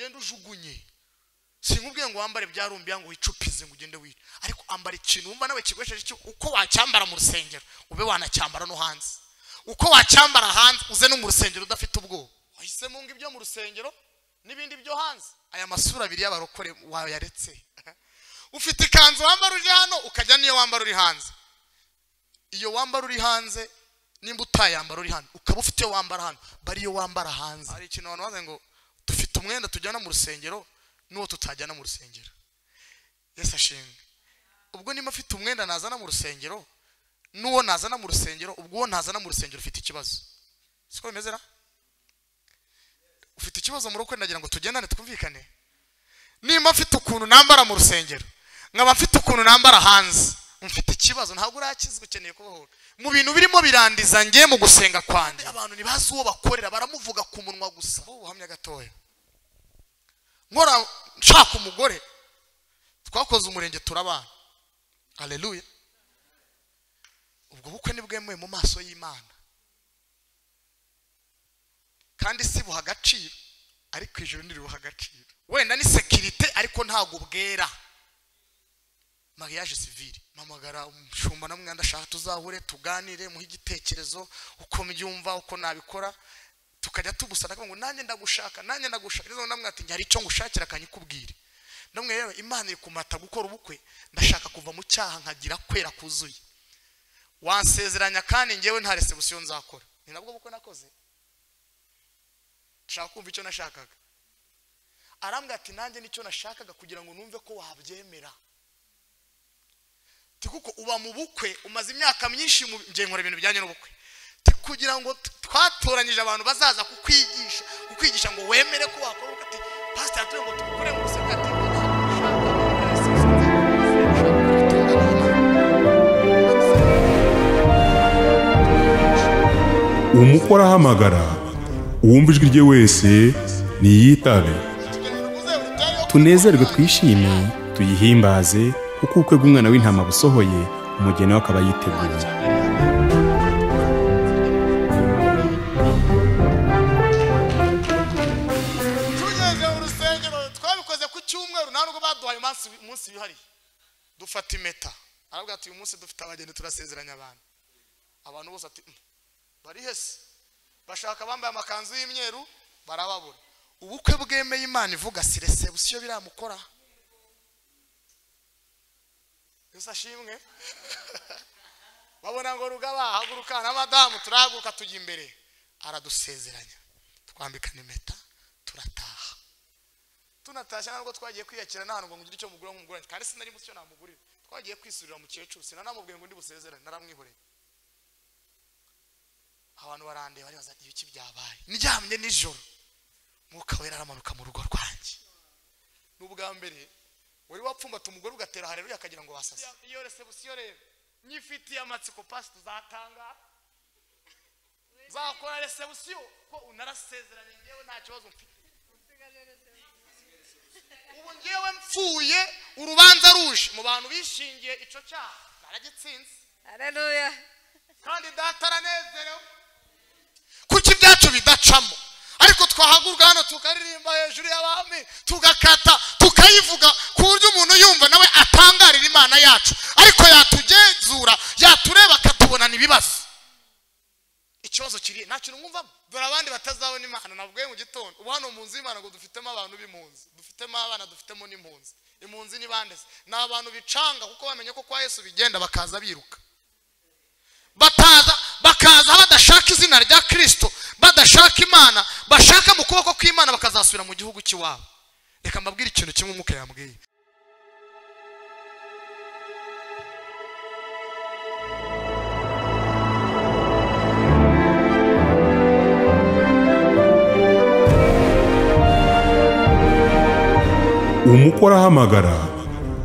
Ugende ujugunye. Sinkubwiye ngo wambare byarumbiya ngo wicupize ngo ugende wica, ariko ambara ikintu wumva nawe kigwesheje cyo uko wacyambara mu rusengero ube wanacyambara no hanze, uko wacyambara hanze uze no mu rusengero udafite ubwoba. Wahisemo ngo ibyo mu rusengero n'ibindi byo hanze. Aya masura abiri y'abarokore wayaretse. Ufite ikanzu wambara uri hano ukajya niyo wambara uri hanze. Iyo wambara uri hanze nimba utayambara uri hano ukaba ufite iyo wambara hano bari iyo wambara hanze. Hari ikintu abantu bavuze ngo dufite umwenda tujyana mu rusengero nuwo tutajyana mu rusengero. Yesu ashimwe. Ubwo nimba afite umwenda nazana mu rusengero nuwo nazana mu rusengero, ubwo uwo ntazana mu rusengero ufite ikibazo. Siko bimeze ra? Ufite ikibazo mu rukwe, ndagira ngo tugendane twumvikane. Nimba mfite ukuntu nambara mu rusengero nkaba mfite ukuntu nambara hanze, mfite ikibazo, ntabwo urakizwa, ukeneye kubohoka. Mu bintu birimo birandiza ngiye mu gusenga kwanjye. Abantu ntibazi uwo bakorera, baramuvuga ku munwa gusa. Ubuhamya gatoya. Nkora nshaka umugore, twakoze umurenge turabana. Haleluya. Ubwo bukwe nibwemewe mu maso y'Imana, kandi si buha agaciro, ariko ijuru ntiribuha agaciro. Wenda ni sekirite ariko ntabwo bwera. Mariage civile. Mpamagara umushumba namwe ndashaka tuzahure tuganire, muhe igitekerezo uko mbyumva uko nabikora, tukajya tubusana ngo nanjye ndagushaka, nanjye ndagushaka. Rero namwe ati njye hari icyo ngushakira kanyikubwire. Namwe rero Imana iri kumata gukora ubukwe, ndashaka kuva mu cyaha nkagira kwera kuzuye. Wansezeranya kandi njyewe nta reception nzakora. Ni nabwo bukwe nakoze. Nshaka kumva icyo nashakaga. Arambwira ati nanjye nicyo nashakaga kugira ngo numve ko wabyemera. Kuko uba mu bukwe umaze imyaka myinshi ngiye nkora ibintu bijyanye n'ubukwe, kugira ngo twatoranyije abantu bazaza kukwigisha, kukwigisha ngo wemere ko wakora ubukwe. Ati pastor atuye ngo tubukore mu rusengero, ati umukora ahamagara uwumva ijwi rye wese niyitabe. Tunezerwe twishime tuyihimbaze, kuko ubukwe bw'umwana w'intama busohoye, umugeni we akaba yiteguye. Tugeze mu rusengero twabikoze ku cyumweru, nta nubwo baduhaye umunsi wihariye. Dufata impeta, aravuga ati uyu munsi dufite abageni turasezeranya abantu. Abantu bose ati bari hese, bashaka bambaye amakanzu y'imyeru barababura. Ubukwe bwemeye Imana ivuga si reception biramukora. Yesu ashimwe. Babona ngo rugaba haguruka na madamu turahaguruka tujya imbere, aradusezeranya, twambikana impeta turataha. Tunatashye ntabwo twagiye kwiyakira n'ahantu ngo ngire icyo mugura nk'umuguranye, kandi sinari mucyo namugurira. Twagiye kwisurira mukecuru, sinanamubwiye ngo ndi busezerane, naramwihoreye. Abantu barandeba baribaza ibiki byabaye. Ndyamye nijoro Mwuka Wera aramanuka mu rugo rwanjye. N'ubwa mbere wari wapfumbata umugore ugatera haleluya akagira ngo basase. Iyo reception rero nyifitiye amatsiko, pastor uzatanga, nzakora reception ko unarasezeranye ngewe nta kibazo mfite. Ubu ngewe mpfuye urubanza ruje mu bantu bishingiye ico cyaha naragitsinze. Haleluya. Kandi data aranezerewe. Kuki ibyacu bidacamo? Ariko twahaguruka hano tukaririmba hejuru y'abami, tugakata, tukayivuga ku buryo umuntu yumva nawe atangarira Imana yacu, ariko yatugenzura, yatureba akatubonana ibibazo. Ikibazo kiri nta kintu mwumvamo. Dore abandi batazabona Imana. Nabwiye mu gitondo ubu hano mu nzu y'Imana ngo dufitemo abantu b'impunzi, dufitemo abana, dufitemo n'impunzi. Impunzi ni bande se? Ni abantu bicanga kuko bamenye ko kwa Yesu bigenda, bakaza biruka, bataza bakaza badashaka izina rya Kristo, badashaka Imana, bashaka mu kuboko kw'Imana, bakazasubira mu gihugu cy'iwabo. Reka mbabwire ikintu kimwe Umwuka yambwiye. Umukora ahamagara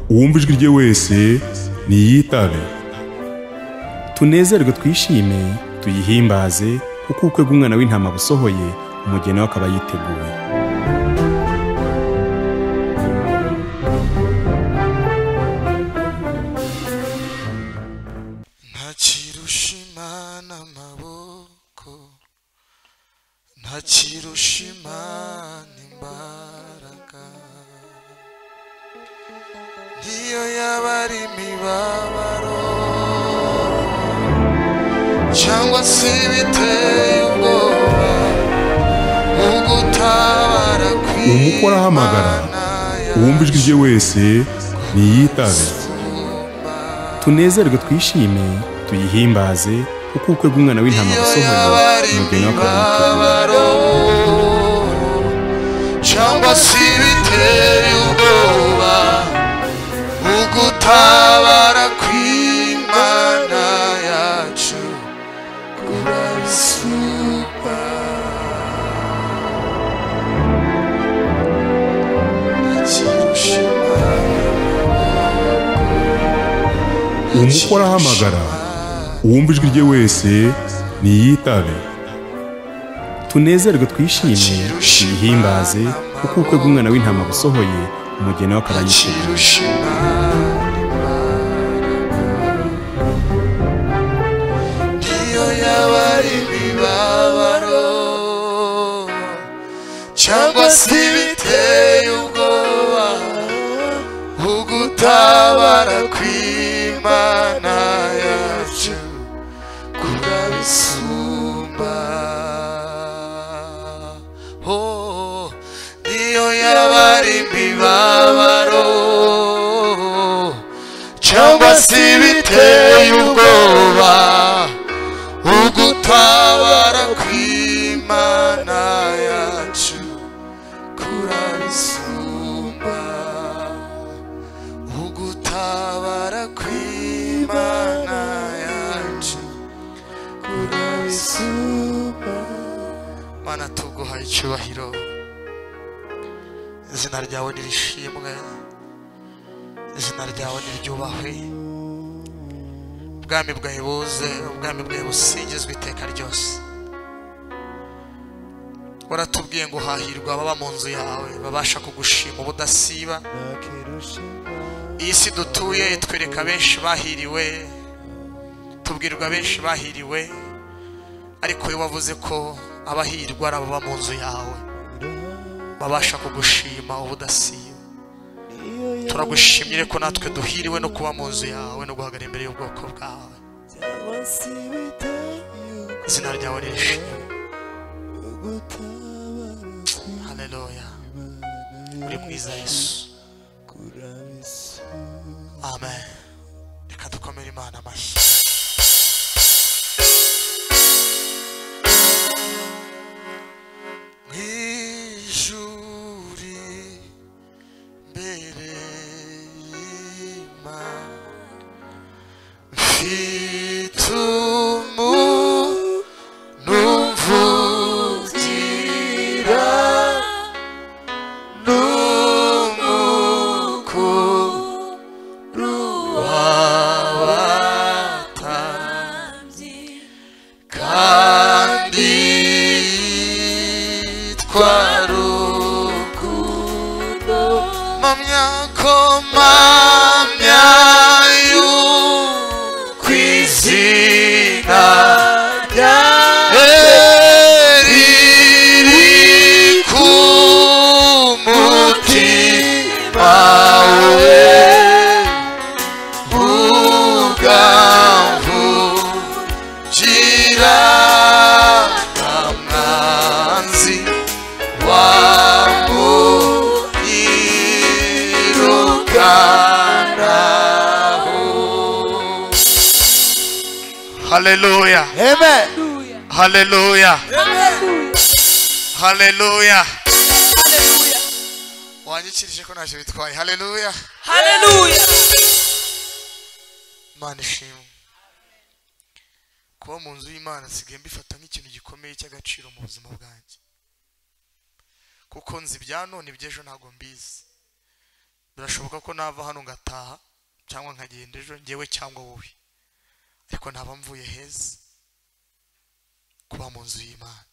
uwumva ijwi rye wese niyitabe. Tunezerwe twishime tuyihimbaze, kuko ubukwe bw'umwana w'intama busohoye, umugeni we akaba yiteguye. Ntakirusha Imana amaboko, ntakirusha Imana imbaraga, Niyo yaba ari imibabaro cyangwa se ibiteye ubwoba, ugutabara Umukwe arahamagara, uwumva ijwi rye wese niyitabe. Tunezerwe twishime, tuyihimbaze, kuko ubukwe bw'umwana w'intama busohoye, umugeni we akaba yiteguye. Cyangwa se ibiteye ubwoba, ugutabara kw'Imana yacu kurabisumba. Ntakirusha Imana. Umukwe arahamagara, uwumva ijwi rye wese niyitabe. Tunezerwe twishime, tuyihimbaze, kuko ubukwe bw'umwana w'intama busohoye, umugeni we akaba yiteguye. Ntakirusha Imana imbaraga. Niyo yaba ari imibabaro cyangwa se ibiteye ubwoba, ugutabara kw'Imana yacu kurabisumba. Oh, niyo yaba ari imibabaro cyangwa se ibiteye ubwoba, ugutabara kw'Imana yacu kurabisumba. Ugutabara kw'Imana yacu kurabisumba. Mana, tuguha icyubahiro, izina ryawe nirishimwe, izina ryawe niryubahwe. Ubwami bwawe buze, ubwami bwawe busingizwe iteka ryose. Waratubwiye ngo hahirwa ababa mu nzu yawe, babasha kugushima ubudasiba. Iyi si dutuye itwereka benshi bahiriwe, tubwirwa benshi bahiriwe, ariko wowe wavuze ko abahirwa ari ababa mu nzu yawe, babasha kugushima ubudasiba. Turagushimire ko natwe duhiriwe no kuba mu nzu yawe no guhagarara imbere y'ubwoko bwawe. Izina ryawe nirishimwe. Haleluya. Uri mwiza Yesu. Amen. Reka dukomere Imana amashyi. Mw'ijuri mbere y'Imana, mfite umuntu umvugira, n'umukuru w'abatambyi, kandi yitwa Rukundo. Mpamya ko mpamya yuko izina ryawe riri ku mutima we, ugamvugira mwanzi wamwirukanaho. Haleluya. Amen. Haleluya. Haleluya. Wanyikirije ko ntacyo bitwaye. Haleluya. Haleluya. Imana ishimwe. Kuba mu nzu y'Imana nsigaye mbifata nk'ikintu gikomeye cy'agaciro mu buzima bwanjye, kuko nzi ibya none iby'ejo ntabwo mbizi. Birashoboka ko nava hano ngataha cyangwa nkagenda ejo, njyewe cyangwa wowe, ariko ntaba mvuye heza kuba mu nzu y'Imana.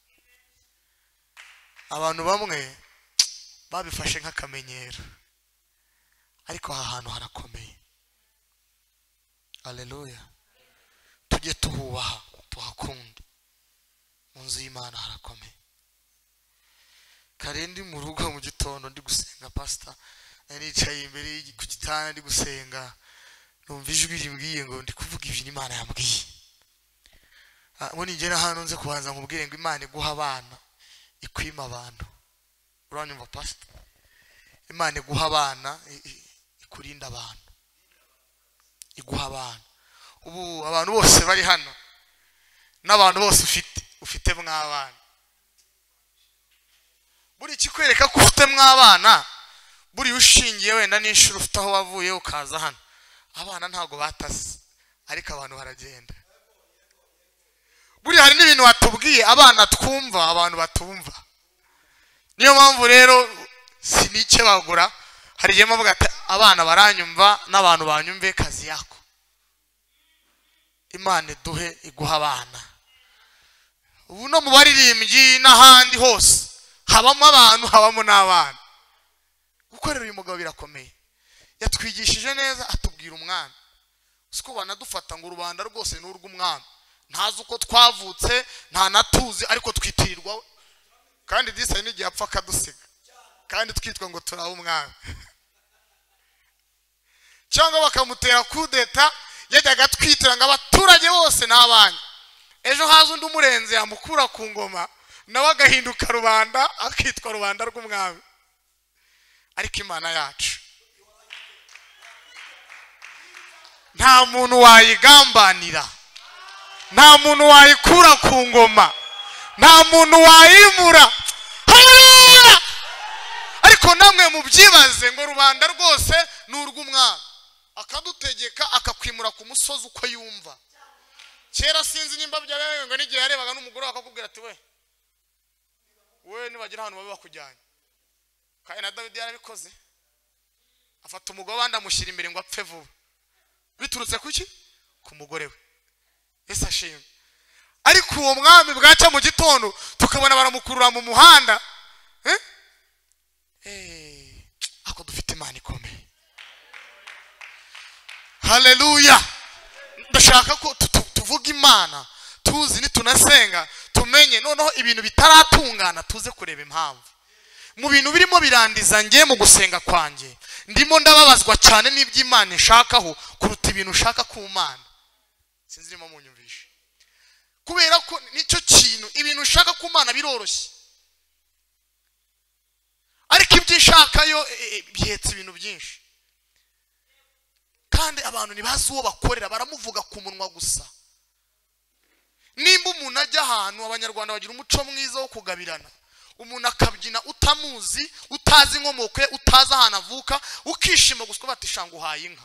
Abantu bamwe babifashe nk'akamenyero, ariko aha hantu harakomeye. Haleluya. Tujye tuhubaha, tuhakunde. Mu nzu y'Imana harakomeye. Kare ndi mu rugo mu gitondo ndi gusenga, pastor Nicaye imbere ku gitanda ndi gusenga, numva ijwi rimbwiye ngo ndi kuvuga ibintu Imana yambwiye. Ngo nigera hano nze kubanza nkubwire ngo Imana iguha abana ikwima abantu. Uranyumva pastor? Imana iguha abana ikurinda abantu. Iguha abana. Ubu abantu bose bari hano n'abantu bose ufite mw'abana. Buri kikwereka ko ufite mw'abana, buri ushingiye wenda n'inshuro ufite aho wavuye ukaza hano. Abana ntago batase, ariko abantu baragenda. Buri hari n'ibintu watubwiye abana twumva, abantu batumva. Niyo mpamvu rero sinike bagura, hari igihe mvuga ati abana baranyumva n'abantu banyumve kazi yako. Imana iduhe iguha abana. Ubu no mu baririmbyi n'ahandi hose habamo abantu, habamo n'abana. Gukorera uyu mugabo birakomeye. Yatwigishije neza, atubwira umwami. Siko banadufata ngo rubanda rwose ni urw'umwami. Ntazi uko twavutse, nta natuzi, ariko twitirirwa. Kandi disa n'igihe apfa akadusiga, kandi twitwa ngo turabe umwami. Cyangwa bakamutera kudeta, yajyaga twitira ngo abaturage bose n'abanye. Ejo haza undi umurenze yamukura ku ngoma, nawe agahinduka rubanda, akitwa rubanda rw'umwami. Ariko Imana yacu nta muntu wayigambanira, nta muntu wayikura ku ngoma, nta muntu wayimura. Haleluya! Ariko namwe mubyibaze ngo rubanda rwose ni urw'umwami, akadutegeka akakwimura ku musozi uko yumva. Kera sinzi nimba byabaye ngo n'igihe yarebaga n'umugore akakubwira ati we nibagira ahantu babe bakujyanye. Kandi na Dawidi yarabikoze, afata umugabo abandi amushyira imbere ngo apfe vuba. Biturutse kuki? Ku mugore we. Yesu ashimwe. Ariko uwo mwami bwacya mu gitondo tukabona baramukurura mu muhanda. Ako dufite Imana ikomeye. Haleluya! Ndashaka ko tuvuga Imana tuzi, nitunasenga tumenye noneho ibintu bitaratungana tuze kureba impamvu. Mu bintu birimo birandiza ngiye mu gusenga kwanjye, ndimo ndababazwa cyane n'iby'Imana ishakaho kuruta ibintu ushaka ku Mana. Sinzi irimo munyumvishe. Kubera ko nicyo kintu, ibintu ushaka ku Mana biroroshye, ariko ibyo ishakayo bihetse ibintu byinshi. Kandi abantu ntibazi uwo bakorera, baramuvuga ku munwa gusa. Nimba umuntu ajya ahantu, abanyarwanda bagira umuco mwiza wo kugabirana, umuntu akabyina utamuzi, utazi inkomoko ye, utazi ahantu avuka, ukishima gusa bati shanga uhaye inka.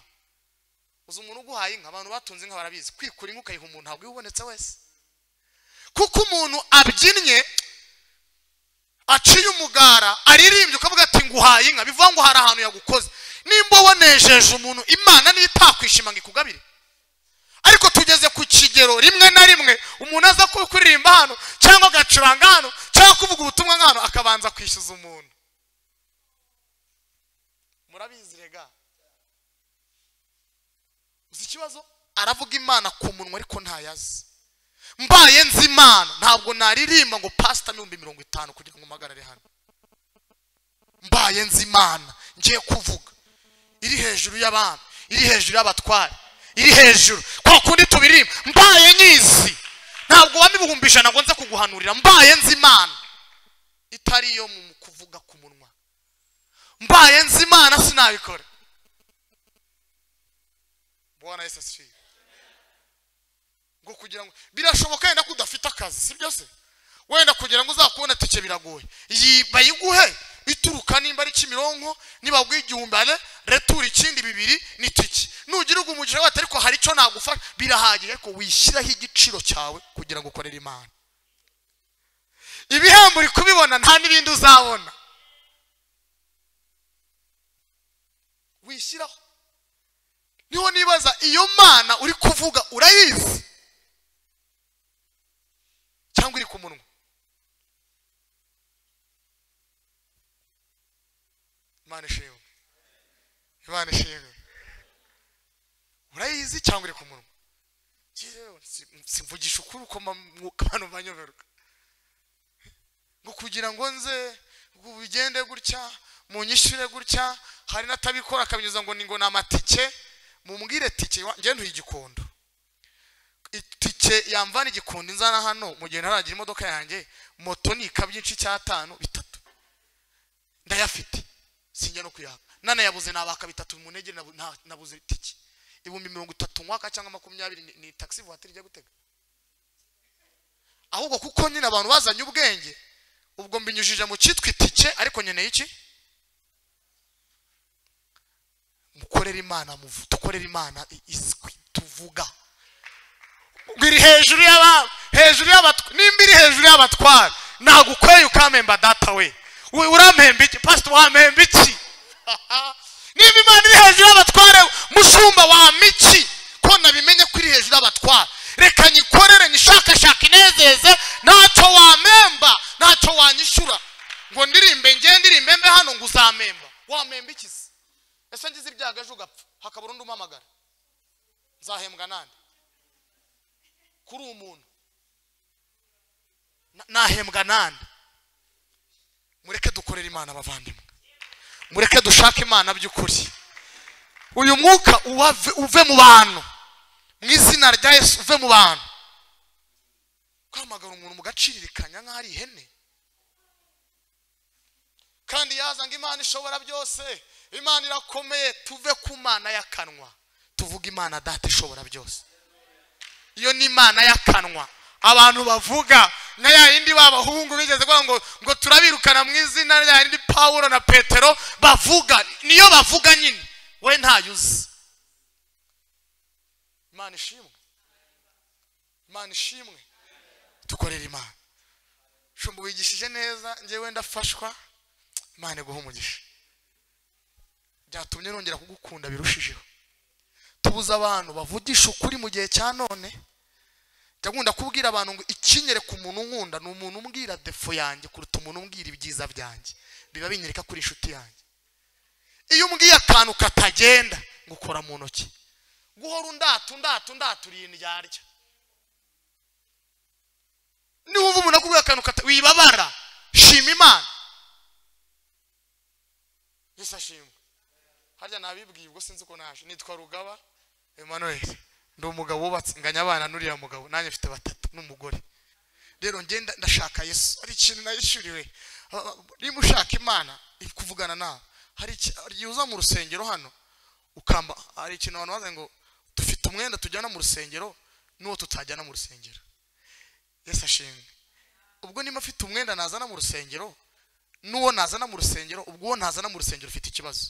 Uzi umuntu uguhaye inka, abantu batunze inka barabizi, kwikura inka ukayiha umuntu ntabwo ubonetse wese. Kuko umuntu abyinnye aciye umugara aririmbye ukavuga ati nguhaye inka, bivuga ngo hari ahantu yagukoze. Nimba wanejeje umuntu, Imana niyo itakwishima ngo ikugabire. Ariko tugeze ku kigero rimwe na rimwe umuntu aza kuririmba hano cyangwa agacuranga hano cyangwa kuvuga ubutumwa hano akabanza kwishyuza umuntu. Murabizi rega. Uzi ikibazo? Aravuga Imana ku munwa ariko ntayazi. Mbaye nzi Imana ntabwo naririmba ngo pastor 50,000 kugira ngo mpagarare hano. Mbaye nzi Imana ngiye kuvuga iri hejuru y'abami, iri hejuru y'abatware, iri hejuru kwa kundi tubirimba. Mbaye nyizi ntabwo wami 100,000 ngo nze kuguhanurira. Mbaye nzi Imana itari yo mu kuvuga ku munwa. Mbaye nzi Imana sinabikora. Bwana Yesu asifiwe. Ngo kugira ngo birashoboka wenda ko udafite akazi, si byo se? Wenda kugira ngo uzakubona tike biragoye, iyi bayiguhe ituruka nimba ari Kimironko, niba bw'igihumbi retura ikindi 2 ni tike. Nugira umugisha wate ariko hari icyo nagufasha, birahagije ariko wishyiraho igiciro cyawe kugira ngo ukorere Imana. Ibihembo uri kubibona nta n'ibindi uzabona. Wishyiraho. Niho nibaza iyo Mana uri kuvuga urayizi cyangwa iri ku munwa? Imana ishimwe. Imana ishimwe. Urayizi cyangwa iri ku munwa? Simvugisha ukuri uko abantu banyoberwa. Ngo kugira ngo nze bigende gutya, munyishyure gutya, Hari n'atabikora akabinyuza ngo ni ngo namatike. Mumbwire tike nge ntuye Igikondo, itike yamvana Igikondo inzana hano mu gihe ntaragira imodoka yanjye, moto ni ikabyinshi cyatanu bitatu ndayafite, sinjya no kuyaka, nanayabuze nabaka bitatu mu ntege, nabuze itike 30,000 mwaka cyangwa 20 ni taxi voiture ijya gutega. Ahubwo kuko nyine abantu bazanye ubwenge, ubwo mbinyujije mu cyitwa itike, ariko nkeneye iki? Mukorera Imana, tukorera Imana izwi tuvuga iri hejuru y'aba, hejuru y'abatwara. Nimba iri hejuru y'abatwara nagukweye ukampemba data we, urampemba iki pastor, wampemba iki? Nimba Imana iri hejuru y'abatware, mushumba wampa iki? Ko nabimenye ko iri hejuru y'abatwara, reka nyikorere nyishakashaka inezeze, ntacyo wampemba, ntacyo wanyishura ngo ndirimbe nge ndirimbe mbe hano ngo uzampemba. Wampemba iki se? Ese ngize ibyago ejo ugapfa hakabura undi umpamagara, nzahembwa nande? Kuri umuntu nahembwa nande? Mureke dukorere Imana abavandimwe, mureke dushake Imana by'ukuri. Uyu mwuka uve mu bantu mu izina rya Yesu, uve mu bantu. Kwamagara umuntu mugaciririkanya nk'aho ari ihene, kandi yaza ngo Imana ishobora byose, Imana irakomeye. Tuve ku Mana y'akanwa tuvuge Imana data ishobora byose. Iyo ni Imana y'akanwa abantu bavuga, nka ya yindi b'abahungu bigeze kuvuga ngo turabirukana mu izina rya yindi Pawulo na Petero bavuga, niyo bavuga nyine, we ntayo uzi. Imana ishimwe, Imana ishimwe, dukorera Imana. Shumba wigishije neza, njyewe ndafashwa. Imana iguhe umugisha, byatumye nongera kugukunda birushijeho. Tubuza abantu bavugisha ukuri mu gihe cya none. Ndakunda kubwira abantu ngo ikinyereka umuntu nkunda ni umuntu umbwira defo yanjye kuruta umuntu umbwira ibyiza byanjye, biba binyereka kuri inshuti yanjye. Iyo umbwiye akantu katagenda ngukora mu ntoki, guhora undata undata undata uri indyarya. Niwumva umuntu akubwira akantu wibabara, shima Imana. Yesu ashimwe. Harya nabibwiye ubwo sinzi uko naje. Nitwa Rugaba Emmanuel, ndi umugabo wubatse, nganya abana n'uriya mugabo, nanjye mfite batatu n'umugore. Rero ngenda ndashaka Yesu, ari ikintu nayishuriwe. Niba ushaka Imana ikuvugana nawe, hari uza mu rusengero hano ukamba, hari ikintu abantu bavuga ngo dufite umwenda tujyana mu rusengero n'uwo tutajyana mu rusengero. Yesu ashimwe. Ubwo niba mfite umwenda nazana mu rusengero n'uwo nazana mu rusengero, ubwo uwo ntazana mu rusengero ufite ikibazo.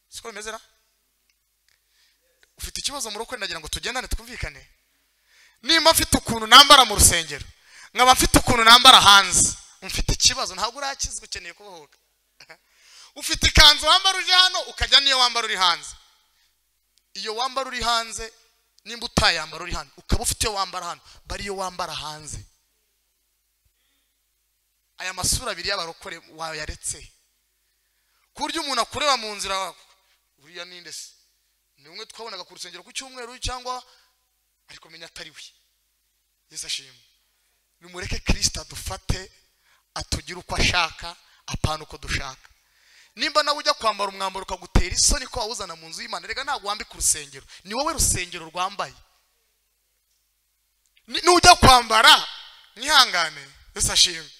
Siko bimeze ra? Ufite ikibazo mu rukwe, ndagira ngo tugendane twumvikane. Nimba mfite ukuntu nambara mu rusengero, nkaba mfite ukuntu nambara hanze, mfite ikibazo, ntabwo urakizwa, ukeneye kubohoka. Ufite ikanzu wambara uje hano, ukajya niyo wambara uri hanze. Iyo wambara uri hanze, nimba utayambara uri hano, ukaba ufite iyo wambara hano, bari iyo wambara hanze. Aya masura abiri y'abarokore wayaretse, ku buryo umuntu akureba mu nzira, uriya ninde se? Ni umwe twabonaga ku rusengero ku cyumweru cyangwa, ariko menya atari we. Yesu ashimwe. Nimureke Kristo adufate, atugire uko ashaka, apana uko dushaka. Nimba nawe ujya kwambara umwambaro ukagutera isoni ko wawuzana mu nzu y'Imana, rega ntabwo wambika urusengero, ni wowe rusengero rwambaye. Nujya kwambara mwihangane. Yesu ashimwe.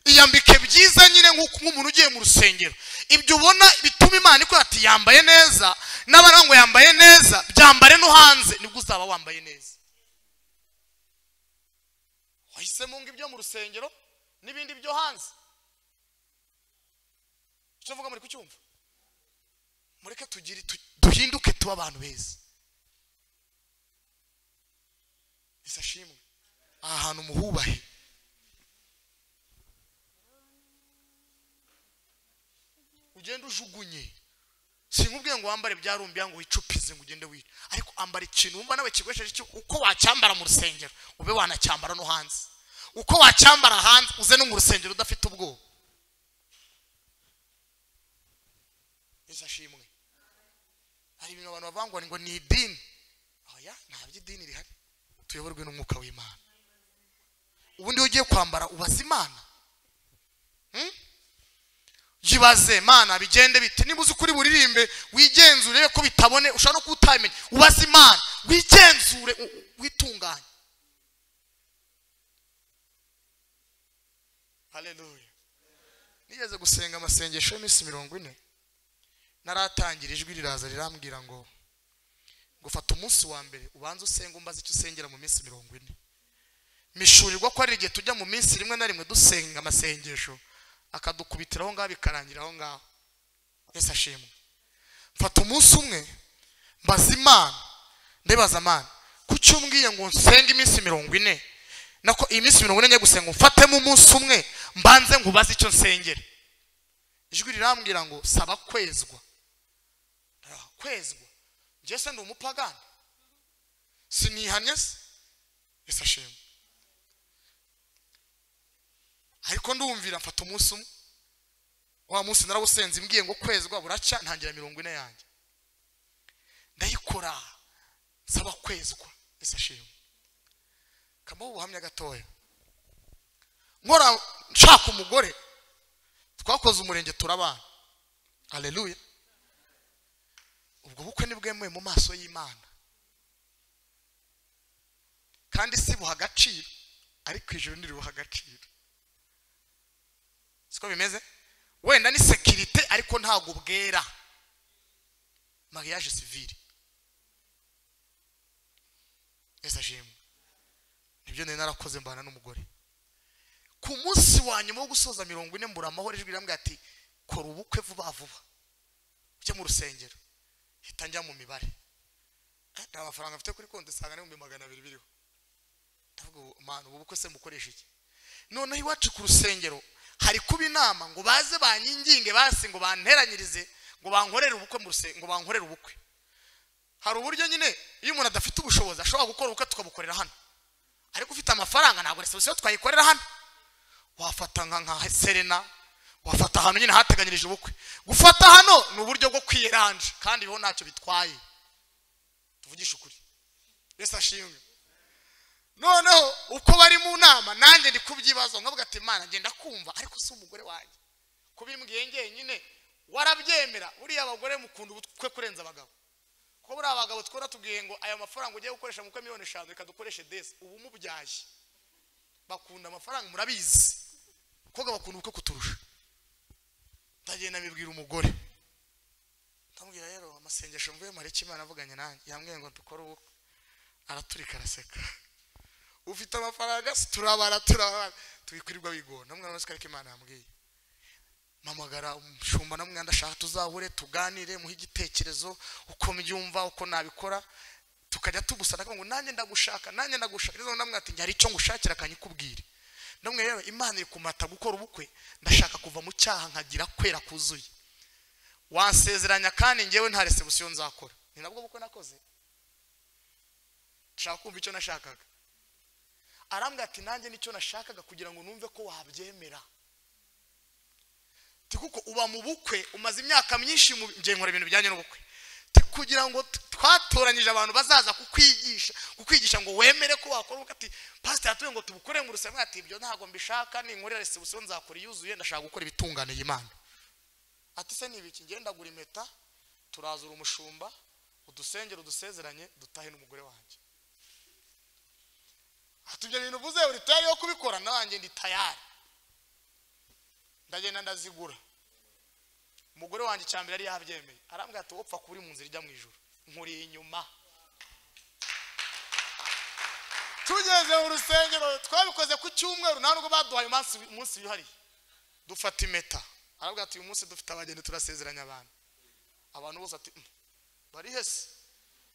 Iyambike byiza nyine nk'umuntu ugiye mu rusengero. Ibyo ubona bituma Imana ikora ati yambaye neza, n'abana ngo yambaye neza, byambare no hanze, nibwo uzaba wambaye neza. Wahisemo ngo ibyo mu rusengero n'ibindi byo hanze. Icyo mvuga muri kucyumva? Mureke tugire duhinduke tuba abantu beza. Yesu ashimwe. Aha hantu muhubahe. Ugende ujugunye. Sinkubwiye ngo wambare byarumbya ngo wicupize ngo ugende wica, ariko ambara ikintu wumva nawe kigwesheje, uko wacyambara mu rusengero ube wanacyambara no hanze, uko wacyambara hanze uze no mu rusengero udafite ubwoba. Yesu ashimwe. Hari ibintu abantu bavangwa ngo ni idini. Oya, nta by'idini rihari. Tuyoborwe n'umwuka w'Imana. Ubundi ugiye kwambara ubaza Imana. Yibaze Mana bigende bite, niba uzi kuri buririmbe wigenzure ko bitabone, ushobora no kutamenya, ubaze Imana wigenzure witunganye. Haleluya. Nigeze gusenga amasengesho y'iminsi 40, naratangira ijwi riraza rirambwira ngo gufata umunsi wa mbere ubanze usenga umbaze icyo usengera mu minsi 40. Mishurirwa ko ari igihe tujya mu minsi rimwe na rimwe dusenga amasengesho akadukubitira aho ngaho bikarangira aho ngaho. Yesu ashimwe. Mfata umunsi umwe mbaza Imana, ndibaza Imana kuki umbwiye ngo nsenge iminsi 40, nako iyi minsi 40 ngiye gusenga mfatemo umunsi umwe mbanze nkubaze icyo nsengera. Ijwi rirambwira ngo saba kwezwa. Kwezwa njye se ndi umupagani, sinihanye se? Yesu ashimwe. Ariko ndumvira mfata umunsi umwe, wa munsi narawusenze imbwiye ngo kwezwa buracya, ntangira 40 yanjye ndayikora nsaba kwezwa. Yesu ashimwe. Kama ubuhamya gatoya, nkora nshaka umugore, twakoze umurenge turabana. Haleluya. Ubwo bukwe nibwemewe mu maso y'Imana, kandi si buha agaciro, ariko ijuru ntiribuha agaciro. Siko bimeze? Wenda ni sécurité ariko ntago bwera. Mariage civil. Yesu ashimwe. Nibyo nari narakoze mbana n'umugore. Ku munsi wa nyuma wo gusoza 40 mbura amahoro, ijwi rirambwira ati kora ubukwe vuba vuba ujye mu rusengero. Hita njya mu mibare, nta mafaranga mfite kuri konti, usanga ni 200 biriho. Ndavuga Mana ubu bukwe se mukoresha iki? Noneho iwacu ku rusengero hari kuba inama ngo baze banyinginge basi ngo banteranyirize ngo bankorere ubukwe mu rusengero, ngo bankorere ubukwe. Hari uburyo nyine iyo umuntu adafite ubushobozi ashobora gukora ubukwe tukabukorera hano, ariko ufite amafaranga ntabwo reception twayikorera hano. Wafata nka Serena, wafata ahantu nyine hateganyirije ubukwe. Gufata hano ni uburyo bwo kwiranje kandi biho ntacyo bitwaye, tuvugisha ukuri. Yesu ashimwe. Noneho uko bari mu nama nanjye ndi kubyibazo nkavuga ati Imana ngenda kumva, ariko si umugore wanjye kubimbwiye ngenyine warabyemera. Buriya abagore mukunda ubukwe kurenza abagabo, kuko buriya abagabo twora tubwiye ngo aya mafaranga ugiye gukoresha mu 5 miliyoni reka dukoreshe desi, ubu mubyaye. Bakunda amafaranga murabizi, koga bakunda ubukwe kuturusha. Ndagenda mbibwira umugore, ndamubwira rero amasengesho mvuye mareke Imana avuganye nanjye yambwiye ngo dukore ubukwe. Araturika araseka. Ufite amafaranga turabara turabara tubikwirirwa bigona. Namwe none ariko Imana yambwiye, mpamagara umushumba namwe ndashaka tuzahure tuganire, muhe igitekerezo uko mbyumva uko nabikora, tukajya tugusana ngo nanjye ndagushaka nanjye ndagushaka. Rero namwe ati njye hari icyo ngushakira kanyikubwire. Namwe rero Imana iri kumata gukora ubukwe, ndashaka kuva mu cyaha nkagira kwera kuzuye. Wansezeranya kandi njyewe nta reception nzakora. Ni nabwo bukwe nakoze, nshaka kumva icyo nashakaga. Arambwira ati nanjye nicyo nashakaga kugira ngo numve ko wabyemera. Ti kuko uba mu bukwe umaze imyaka myinshi ngiye nkora ibintu bijyanye n'ubukwe, kugira ngo twatoranyije abantu bazaza kukwigisha ngo wemere ko wakora ubukwe. Ati pastor yatuye ngo tubukore mu rusengero, ati ibyo ntago mbishaka, ninkorera reception nzakora yuzuye, ndashaka gukora ibitunganiye Imana. Ati se nibiki? Ngenda gura impeta, turazura umushumba, udusengero dusezeranye, dutahe n'umugore wanjye. Ati ibyo bintu uvuze uri tayari yo kubikora? Nanjye ndi tayari. Ndagenda ndazigura. Umugore wanjye cyambere yari yabyemeye, arambwira ati wopfa kuri mu nzira ijya mu ijuru, nkuri inyuma. Tugeze mu rusengero twabikoze ku cyumweru, nta nubwo baduhaye umunsi wihariye. Dufata impeta, arambwira ati uyu munsi dufite abageni turasezeranya abantu. Abantu bose ati bari hese,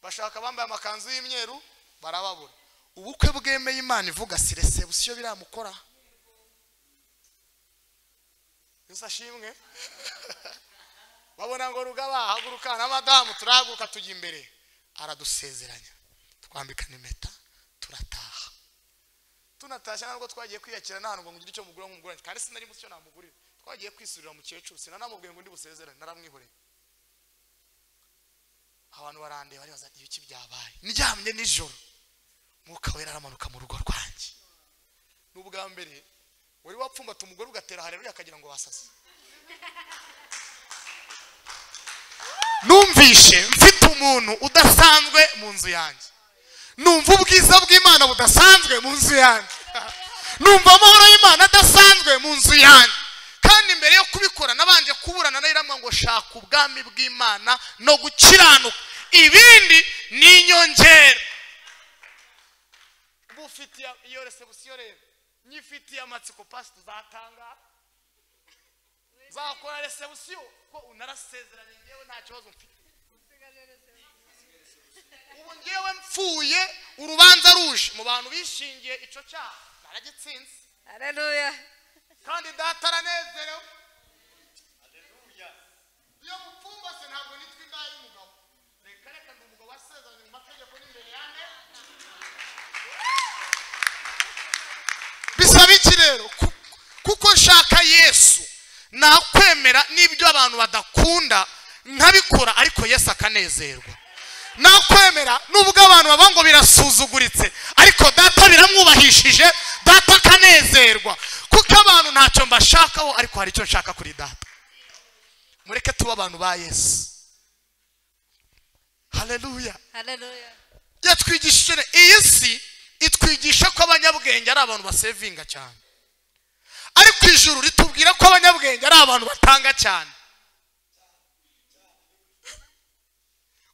bashaka bambaye amakanzu y'imyeru barababura. Ubukwe bwemeye Imana ivuga si reception biramukora. Yesu ashimwe. Babona ngo rugaba haguruka na madamu, turahaguruka tujya imbere, aradusezeranya, twambikana impeta, turataha. Tunatashye ntabwo twagiye kwiyakira n'ahantu ngo ngire icyo mugura nk'umugura, kandi sinari muzi icyo namugurira. Twagiye kwisurira mukecuru, sinanamubwiye ngo ndi busezerane, naramwihoreye. Abantu barandeba baribaza ibiki byabaye. Ndyamye nijoro Mwuka Wera aramanuka mu rugo rwanjye. N'ubwa mbere wari wapfumbata umugore ugatera haleluya akagira ngo wasase. Numvishe mfite umuntu udasanzwe mu nzu yanjye. Numva ubwiza bw'Imana budasanzwe mu nzu yanjye. Numva amahoro y'Imana adasanzwe mu nzu yanjye. Kandi mbere yo kubikora nabanje kuburana nayiramwa ngo shaka ubwami bw'Imana no gukiranuka, ibindi ni inyongera. Bufitiye iyo reception rero nyifitiye amatsiko, pastor uzatanga zakora reception ko unarasezeranye, ngewe nta kibazo mfite. Ubu ngewe mfuye urubanza ruje mu bantu bishingiye ico cyaha naragitsinze. Haleluya. Kandi data aranezerewe. Haleluya. Iyo mupfumbase ntabwo nitwa indaya y'umugabo. Reka reka ndi umugabo wasezeranye mu mategeko n'imbere yanjye. Bisaba iki rero? Kuko nshaka Yesu nakwemera n'ibyo abantu badakunda nkabikora, ariko Yesu akanezerwa. Nakwemera nubwo abantu baba ngo birasuzuguritse, ariko data biramwubahishije, data akanezerwa. Kuko abantu ntacyo mbashakaho, ariko hari icyo nshaka kuri data. Mureke tuba abantu ba Yesu. Haleluya. Haleluya. Yatwigishije iyi si itwigisha ko abanyabwenge ari abantu basevinga cyane, ariko ijuru ritubwira ko abanyabwenge ari abantu batanga cyane.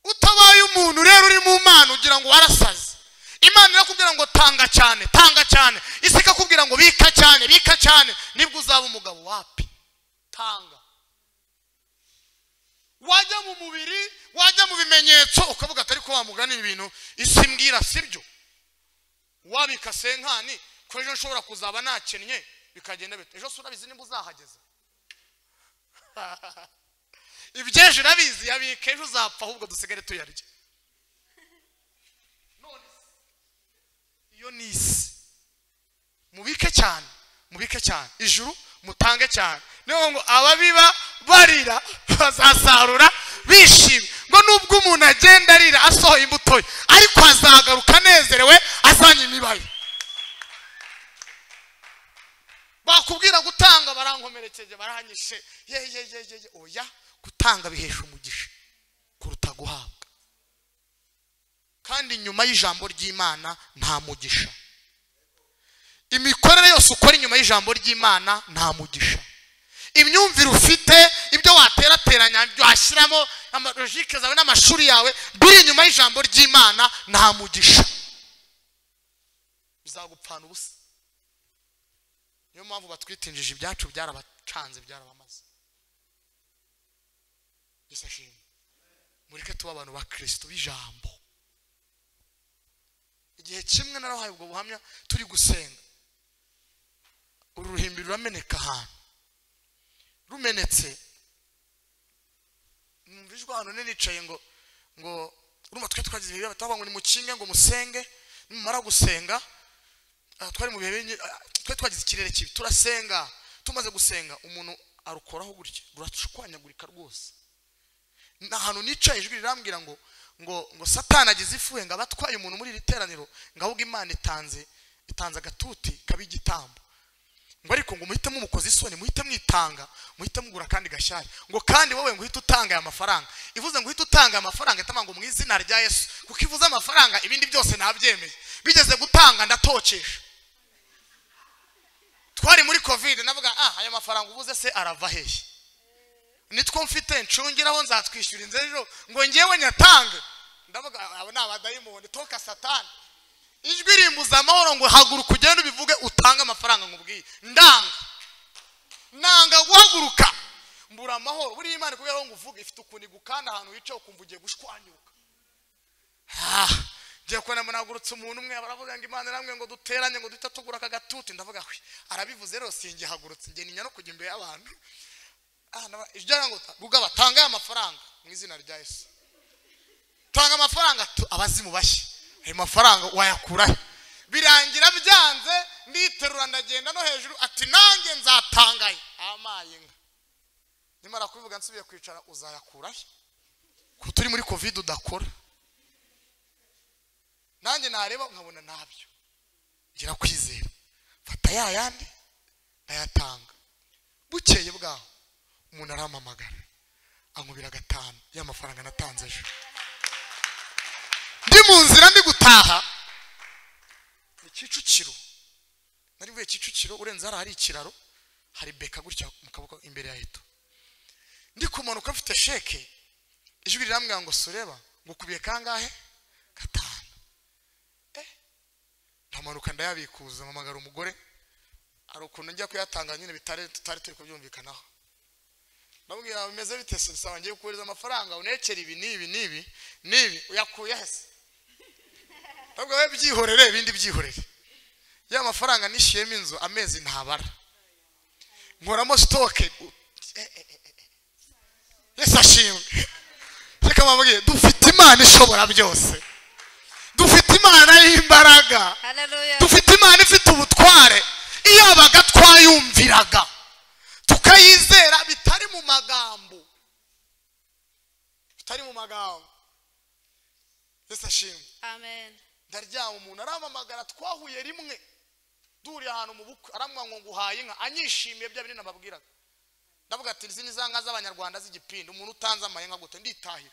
Utabaye umuntu rero uri mu Mana ugira ngo warasaze. Imana irakubwira ngo tanga cyane, tanga cyane. Isi ikakubwira ngo bika cyane, bika cyane, nibwo uzaba umugabo. Wapi? Tanga. Wajya mu mubiri, wajya mu bimenyetso ukavuga atari ko wamugana ibintu isi mbwira sibyo. Wabika senkani ko ejo nshobora kuzaba nakennye bikagenda bite? Ejo surabizi nimba uzahageza. Ibyejo urabizi, yabika ejo uzapfa, ahubwo dusigare tuyarya. None iyo ni isi. Mubike cyane, mubike cyane, ijuru mutange cyane. Niyo ngo ababiba barira bazasarura bishimye. Ngo nubwo umuntu agenda arira asohoye imbuto ye, ariko azagaruka anezerewe azanye imibayo. Bakubwira gutanga barankomerekeje baranyishe, ye ye ye ye. Oya, gutanga bihesha umugisha kuruta guhabwa. Kandi nyuma y'ijambo ry'Imana nta mugisha. Imikorere yose ukora inyuma y'ijambo ry'Imana nta mugisha. Imyumvire ufite, ibyo waterateranya, ibyo washyiramo amalogike zawe n'amashuri yawe biri inyuma y'ijambo ry'Imana nta mugisha. Bizagupfana ubusa. Niyo mpamvu batwitinjije ibyacu byarabacanze, byarabamaze. Yesu ashimwe. Mureke tuba abantu ba Kristo b'ijambo. Igihe kimwe narahaye ubwo buhamya turi gusenga, uru ruhimbi rurameneka ahantu. Rumenetse numva ijwi ahantu nicaye ngo urumva twe twagize ibihe batavuga ngo nimukinge ngo musenge, nimumara gusenga. Twari mu bihe twe twagize ikirere kibi, turasenga. Tumaze gusenga umuntu arukoraho gutya rurashwanyagurika rwose. Ahantu nicaye ijwi rirambwira ngo ngo ngo Satani agize ifuhe ngo abatwaye umuntu muri iri teraniro, ngo ahubwo Imana itanze agatuti kaba igitambo. Ngo ariko ngo muhite mumukoza isoni, muhite mwitanga, muhite mugura kandi gashyashya. Ngo kandi wowe ngo uhite utanga aya mafaranga. Ivuze ngo uhite utanga amafaranga itama ngo mu izina rya Yesu, kuko ivuze amafaranga ibindi byose nabyemeye. Bigeze gutanga ndatokesha. Twari muri Covid navuga aya mafaranga uvuze se arava hehe? Nitwo mfite ncungiraho nzatwishyura inzu ejo ngo ngewe nyatange. Ndavuga abo ni abadayimoni, toka Satani. Ijwi rimbuza amahoro ngo haguruka ugende ubivuge utange amafaranga nkubwiye. Ndanga. Nanga guhaguruka. Mbura amahoro. Buriya Imana ikubwira ngo uvuge ifite ukuntu igukanda ahantu wicaye ukumva ugiye gushwanyuka. Ngiye kubona nahagurutse umuntu umwe baravuga ngo Imana iramwe ngo duteranye ngo duhita tugura aka gatuti. Ndavuga hwi arabivuze rero singihagurutse nge ninya no kujya imbere y'abantu. Ijwi ngo rugaba tanga aya mafaranga mu izina rya Yesu. Tanga amafaranga abazimu bashye. Ayo mafaranga wayakura he? Birangira byanze nditerura ndagenda no hejuru ati nanjye nzatangaye. Amaye inka. Nimara kubivuga nsubiye kwicara uzayakura he? Ko turi muri Covid udakora. Nanjye nareba nkabona nabyo. Ngira kwizera. Fata ya yandi ndayatanga. Bukeye bwaho Umuntu arampamagara ankubira 5 y'amafaranga natanze ejo. Ndi mu nzira ndi gutaha ni Kicukiro, nari mvuye Kicukiro urenze hari ikiraro, hari beka gutya mu kaboko imbere ya Eto. Ndi kumanuka mfite sheke, ijwi rirambwira ngo sureba ngukubiye kangahe? 5. Ndamanuka ndayabikuza, mpamagara umugore, ari ukuntu njya kuyatanga nyine bitari tutari turi kubyumvikanaho. Ndamubwira bimeze bite se, sawa ngiye kukohereza amafaranga unekere ibi n'ibi n'ibi n'ibi, uyakuye he se? Ndabwo we byihorere, ibindi byihorere. Ya mafaranga nishiyemo inzu amezi ntabara, nkoramo stoke. Yesu ashimwe. Reka mbabwire, dufite Imana ishobora byose, dufite Imana y'imbaraga, dufite Imana ifite ubutware. Iyo abaga twayumviraga tukayizera bitari mu magambo, bitari mu magambo. Yesu ashimwe. Amen. Ndaryama umuntu arampamagara, twahuye rimwe duriye ahantu mu bukwe, arambwira ngo nguhaye inka, anyishimiye bya bintu nababwiraga. Ndavuga ati izi ni za nka z'abanyarwanda z'igipindi, umuntu utanze amayenga gute nditahira.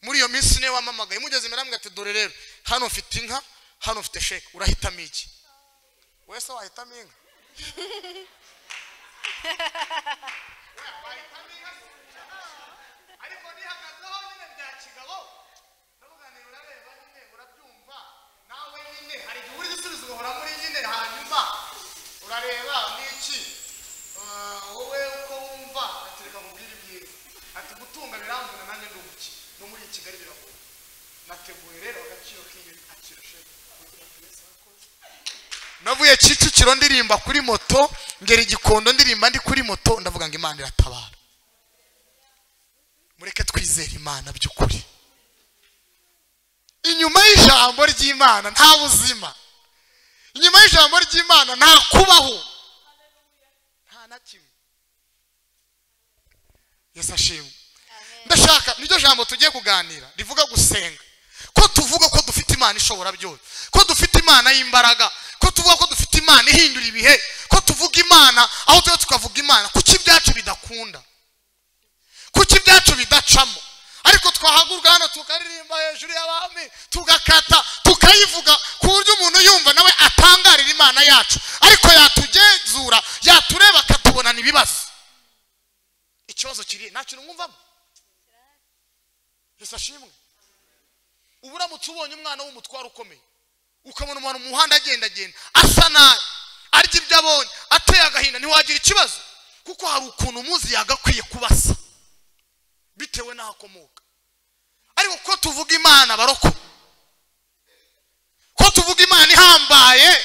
Muri iyo minsi niwe wamamagaye, mugeze imbere arambwira ati dore rero hano mfite inka, hano mfite sheke, urahitamo iki? Wese wahitamo inka? Wahitamo inka? Ariko nihagazeho nyine bya kigabo, ndavuga nti urareba nyine urabyumva nawe nyine, hari igihe uri gusubiza ugahora muri nyine, hanyuma urareba n'iki wowe uko wumva. Ati reka nkubwire ibyiza, ati gutunga biramvuna nanjye ndi umuki, no muri Kigali biragoye. Nateguye rero agaciro k'iyo akira sheke. Navuye Kicukiro ndirimba kuri moto, ngera Igikondo ndirimba ndi kuri moto, ndavuga ngo Imana iratabara. Mureke twizere Imana by'ukuri. Inyuma y'ijambo ry'Imana nta buzima, inyuma y'ijambo ry'Imana nta kubaho, nta na kimwe. Yesu ashimwe. Ndashaka niryo jambo tugiye kuganira rivuga gusenga. Ko tuvuga ko dufite Imana ishobora byose, ko dufite Imana y'imbaraga, ko tuvuga ko dufite Imana ihindura ibihe, ko tuvuga Imana aho tuba tukavuga Imana, kuki ibyacu bidakunda? Kuki ibyacu bidacamo? Ariko twahaguruka hano tukaririmba hejuru y'abami, tugakata, tukayivuga ku buryo umuntu yumva nawe atangarira Imana yacu, ariko yatugenzura, yatureba akatubonana ibibazo. Ikibazo kiri nta kintu mwumvamo. Yesu ashimwe. Ubu uramutse ubonye umwana w'umutwaro ukomeye, ukabona umuntu mu muhanda agenda agenda asa nabi, arya ibyo abonye, ateye agahinda, ntiwagira ikibazo, kuko hari ukuntu umuzi yagakwiye kubasa bitewe n'aho akomoka. Ariko ko tuvuga Imana baroko, ko tuvuga Imana ihambaye,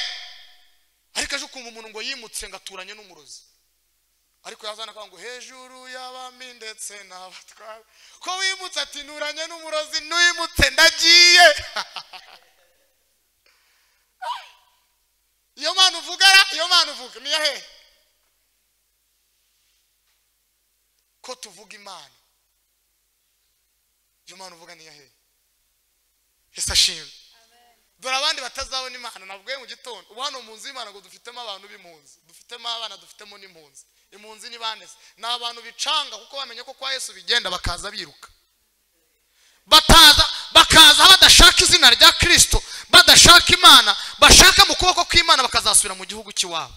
ariko ejo ukumva umuntu ngo yimutse ngo aturanye n'umurozi, ariko yazana akavuga ngo hejuru y'abami ndetse n'abatware, ko wimutse ati nturanye n'umurozi, n'uwimutse ndagiye. Iyo Mana uvuga, iyo Mana uvuga ni hehe? Ko tuvuga Imana, iyo Mana uvuga ni hehe? Yesu ashimwe. Dore abandi batazabona Imana nabwiye mu gitondo. Ubu hano mu nzu y'Imana ngo dufitemo abantu b'impunzi, dufitemo abana, dufitemo n'impunzi. Impunzi ni bande se? Ni abantu bicanga kuko bamenye ko kwa Yesu bigenda, bakaza biruka, bataza bakaza badashaka izina rya Kristo, badashaka Imana, bashaka mu kuboko kw'Imana, bakazasubira mu gihugu cy'iwabo.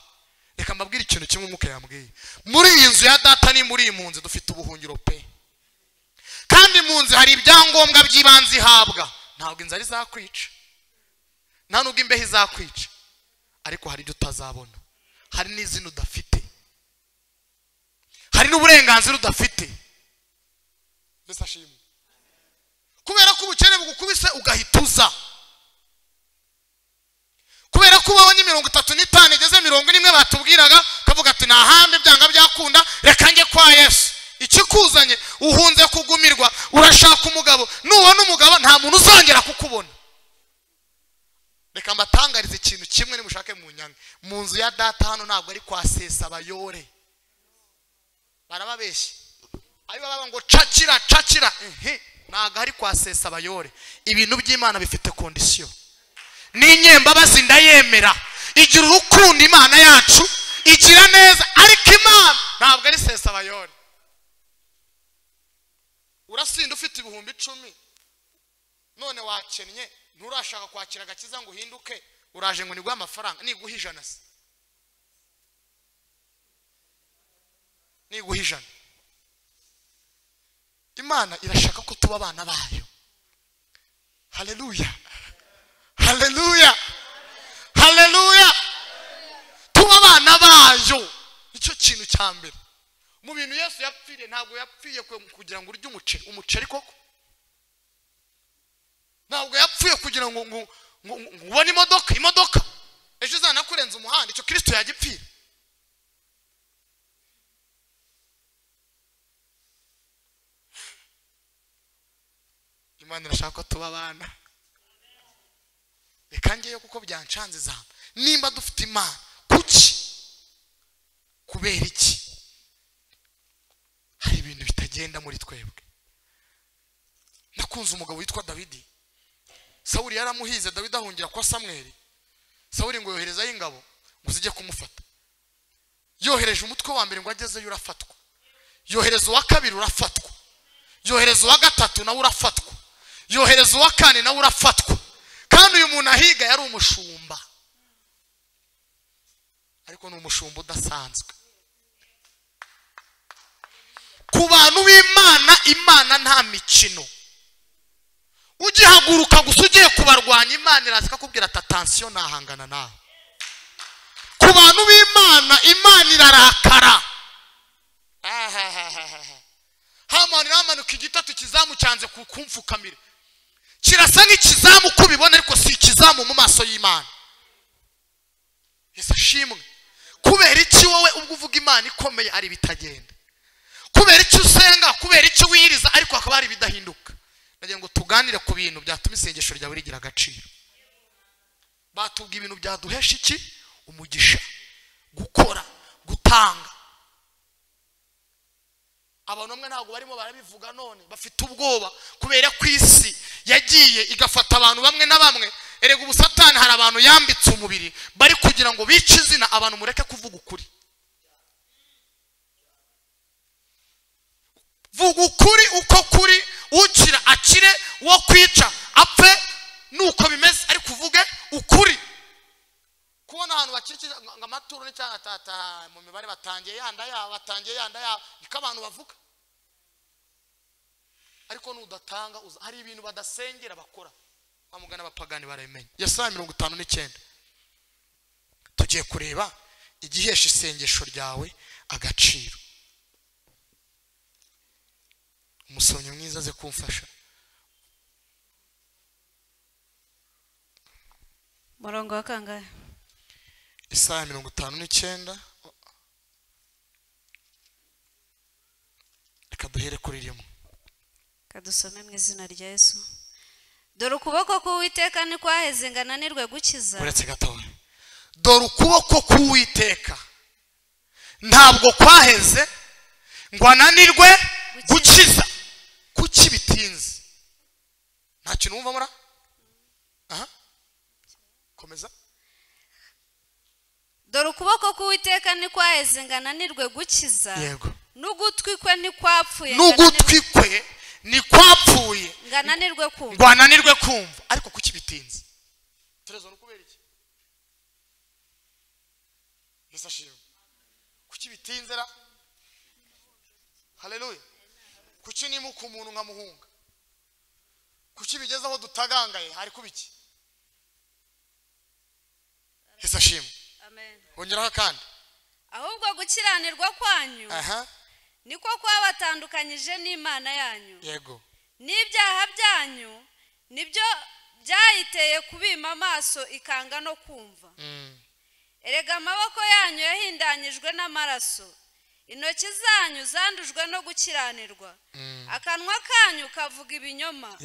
Reka mbabwire ikintu kimwe Umwuka yambwiye. Muri iyi nzu ya data ni muri impunzi dufite ubuhungiro pe. Kandi impunzi hari ibyangombwa by'ibanze ihabwa. Ntabwo inzara izakwica, nta nubwo imbeho izakwica, ariko hari ibyo utazabona, hari n'izina udafite, hari n'uburenganzira udafite. Yesu ashimwe. Kubera ko ubukene bugukubise ugahita uza, kubera ko ubonye 35 igeze 41 batubwiraga, ukavuga ati nta handi byanga byakunda, reka njye kwa Yesu. Ikikuzanye uhunze kugumirwa, urashaka umugabo, nubona umugabo nta muntu uzongera kukubona. Reka mbatangarize ikintu kimwe nimushake mu nyange. Mu nzu ya data hano ntabwo ari kwa Sesabayore, barababeshya ayo baba ngo cakira cakira, ntabwo ari kwa Sesabayore. Ibintu by'Imana bifite kondisiyo. N'inyembabazi ndayemera, igira urukundo Imana yacu, igira neza, ariko Imana ntabwo ari Sesabayore. Urasinda ufite 10,000 none wakennye, nturashaka kwakira agakiza ngo uhinduke, uraje ngo niguhe amafaranga. Niguha 100 se, niguha 100. Imana irashaka ko tuba abana bayo. Haleluya, haleluya, haleluya. Tuba abana bayo, nicyo kintu cya mbere mu bintu Yesu yapfiriye. Ntabwo yapfiye kugira ngo urye umuceri, umuceri koko. Ntabwo yapfuye kugira ngo ubone imodoka, imodoka ejo izanakurenza umuhanda. Icyo Kristo yagipfira. Imana irashaka ko tuba abana. Reka ngeyo kuko byancanze zamba. Nimba dufite Imana, kuki? Kubera iki hari ibintu bitagenda muri twebwe? Nakunze umugabo witwa Dawidi. Sawuli yaramuhize, Dawidi ahungira kwa Samweli. Sawuli ngo yoherezayo ingabo ngo zijye kumufata. Yohereje umutwe wa mbere ngo agezeyo urafatwa, yohereza uwa kabiri urafatwa, yohereza uwa gatatu nawe urafatwa, yohereza uwa kane nawe urafatwa. Kandi uyu muntu ahiga yari umushumba, ariko ni umushumba udasanzwe. Ku bantu b'Imana, Imana nta mikino. Ugihaguruka gusa ugiye kubarwanya, Imana iraza ikakubwira ati attention, nahangana nawe. Ku bantu b'Imana, Imana irarakara. Hamani ramanuka igitatu kizamu cyanze kumfukamira, kirasa nk'ikizamu uko ubibona, ariko si ikizamu mu maso y'Imana. Yesu ashimwe. Kubera iki wowe ubwo uvuga Imana ikomeye ari bitagenda? Kubera iki usenga, kubera iki wiyiriza, ariko hakaba hari ibidahinduka? Nagira ngo tuganire ku bintu byatuma isengesho ryawe rigira agaciro. Batubwiye ibintu byaduhesha iki? Umugisha, gukora, gutanga. Abantu bamwe ntabwo barimo barabivuga none, bafite ubwoba kubera ko isi yagiye igafata abantu bamwe na bamwe. Erega ubu Satani hari abantu yambitse umubiri bari kugira ngo bice izina abantu, mureke kuvuga ukuri. Vuga ukuri uko kuri, ukira akire, uwo kwica apfe, nuko bimeze, ariko uvuge ukuri. Kubona ahantu bakikije ngo amaturo n'icyaha tata mu mibare batangiye yanda yabo, batangiye yanda yabo, niko abantu bavuga. Ariko nudatanga hari ibintu badasengera bakora. Bamugana abapagani barabimenya. Yesaya 59 tugiye kureba igihesha isengesho ryawe agaciro. Umusomyi mwiza aze kumfasha. Murongo wa kangahe? Isaya 59. Reka duhere kuri rimwe. Kadusome mu izina rya Yesu. Dore ukuboko k'Uwiteka ntikwaheze ngo ananirwe gukiza. Uretse gatoya. Dore ukuboko k'Uwiteka ntabwo kwaheze ngo ananirwe gukiza. Kuki bitinze? Nta kintu wumva mura? Aha. Komeza. Dore ukuboko k'Uwiteka ntikwaheze ngo ananirwe gukiza. Yego. N'ugutwi kwe ntikwapfuye. N'ugutwi kwe ntikwapfuye ngo ananirwe kumva. Ngo ananirwe kumva. Ariko kuki bitinze? Terezo nukubera iki? Yesu ashimwe. Kuki bitinze ra? Haleluya. Kuki nimuka umuntu nkamuhunga? Kuki bigeze aho dutagangaye? Hari kubiki? Yesu ashimwe. Amen. Ongeraho kandi. Ahubwo gukiranirwa kwanyu niko kwabatandukanyije n'Imana yanyu. Yego. N'ibyaha byanyu nibyo byayiteye kubima amaso ikanga no kumva. Erega amaboko yanyu yahindanyijwe n'amaraso, intoki zanyu zandujwe no gukiranirwa, akanwa kanyu kavuga ibinyoma,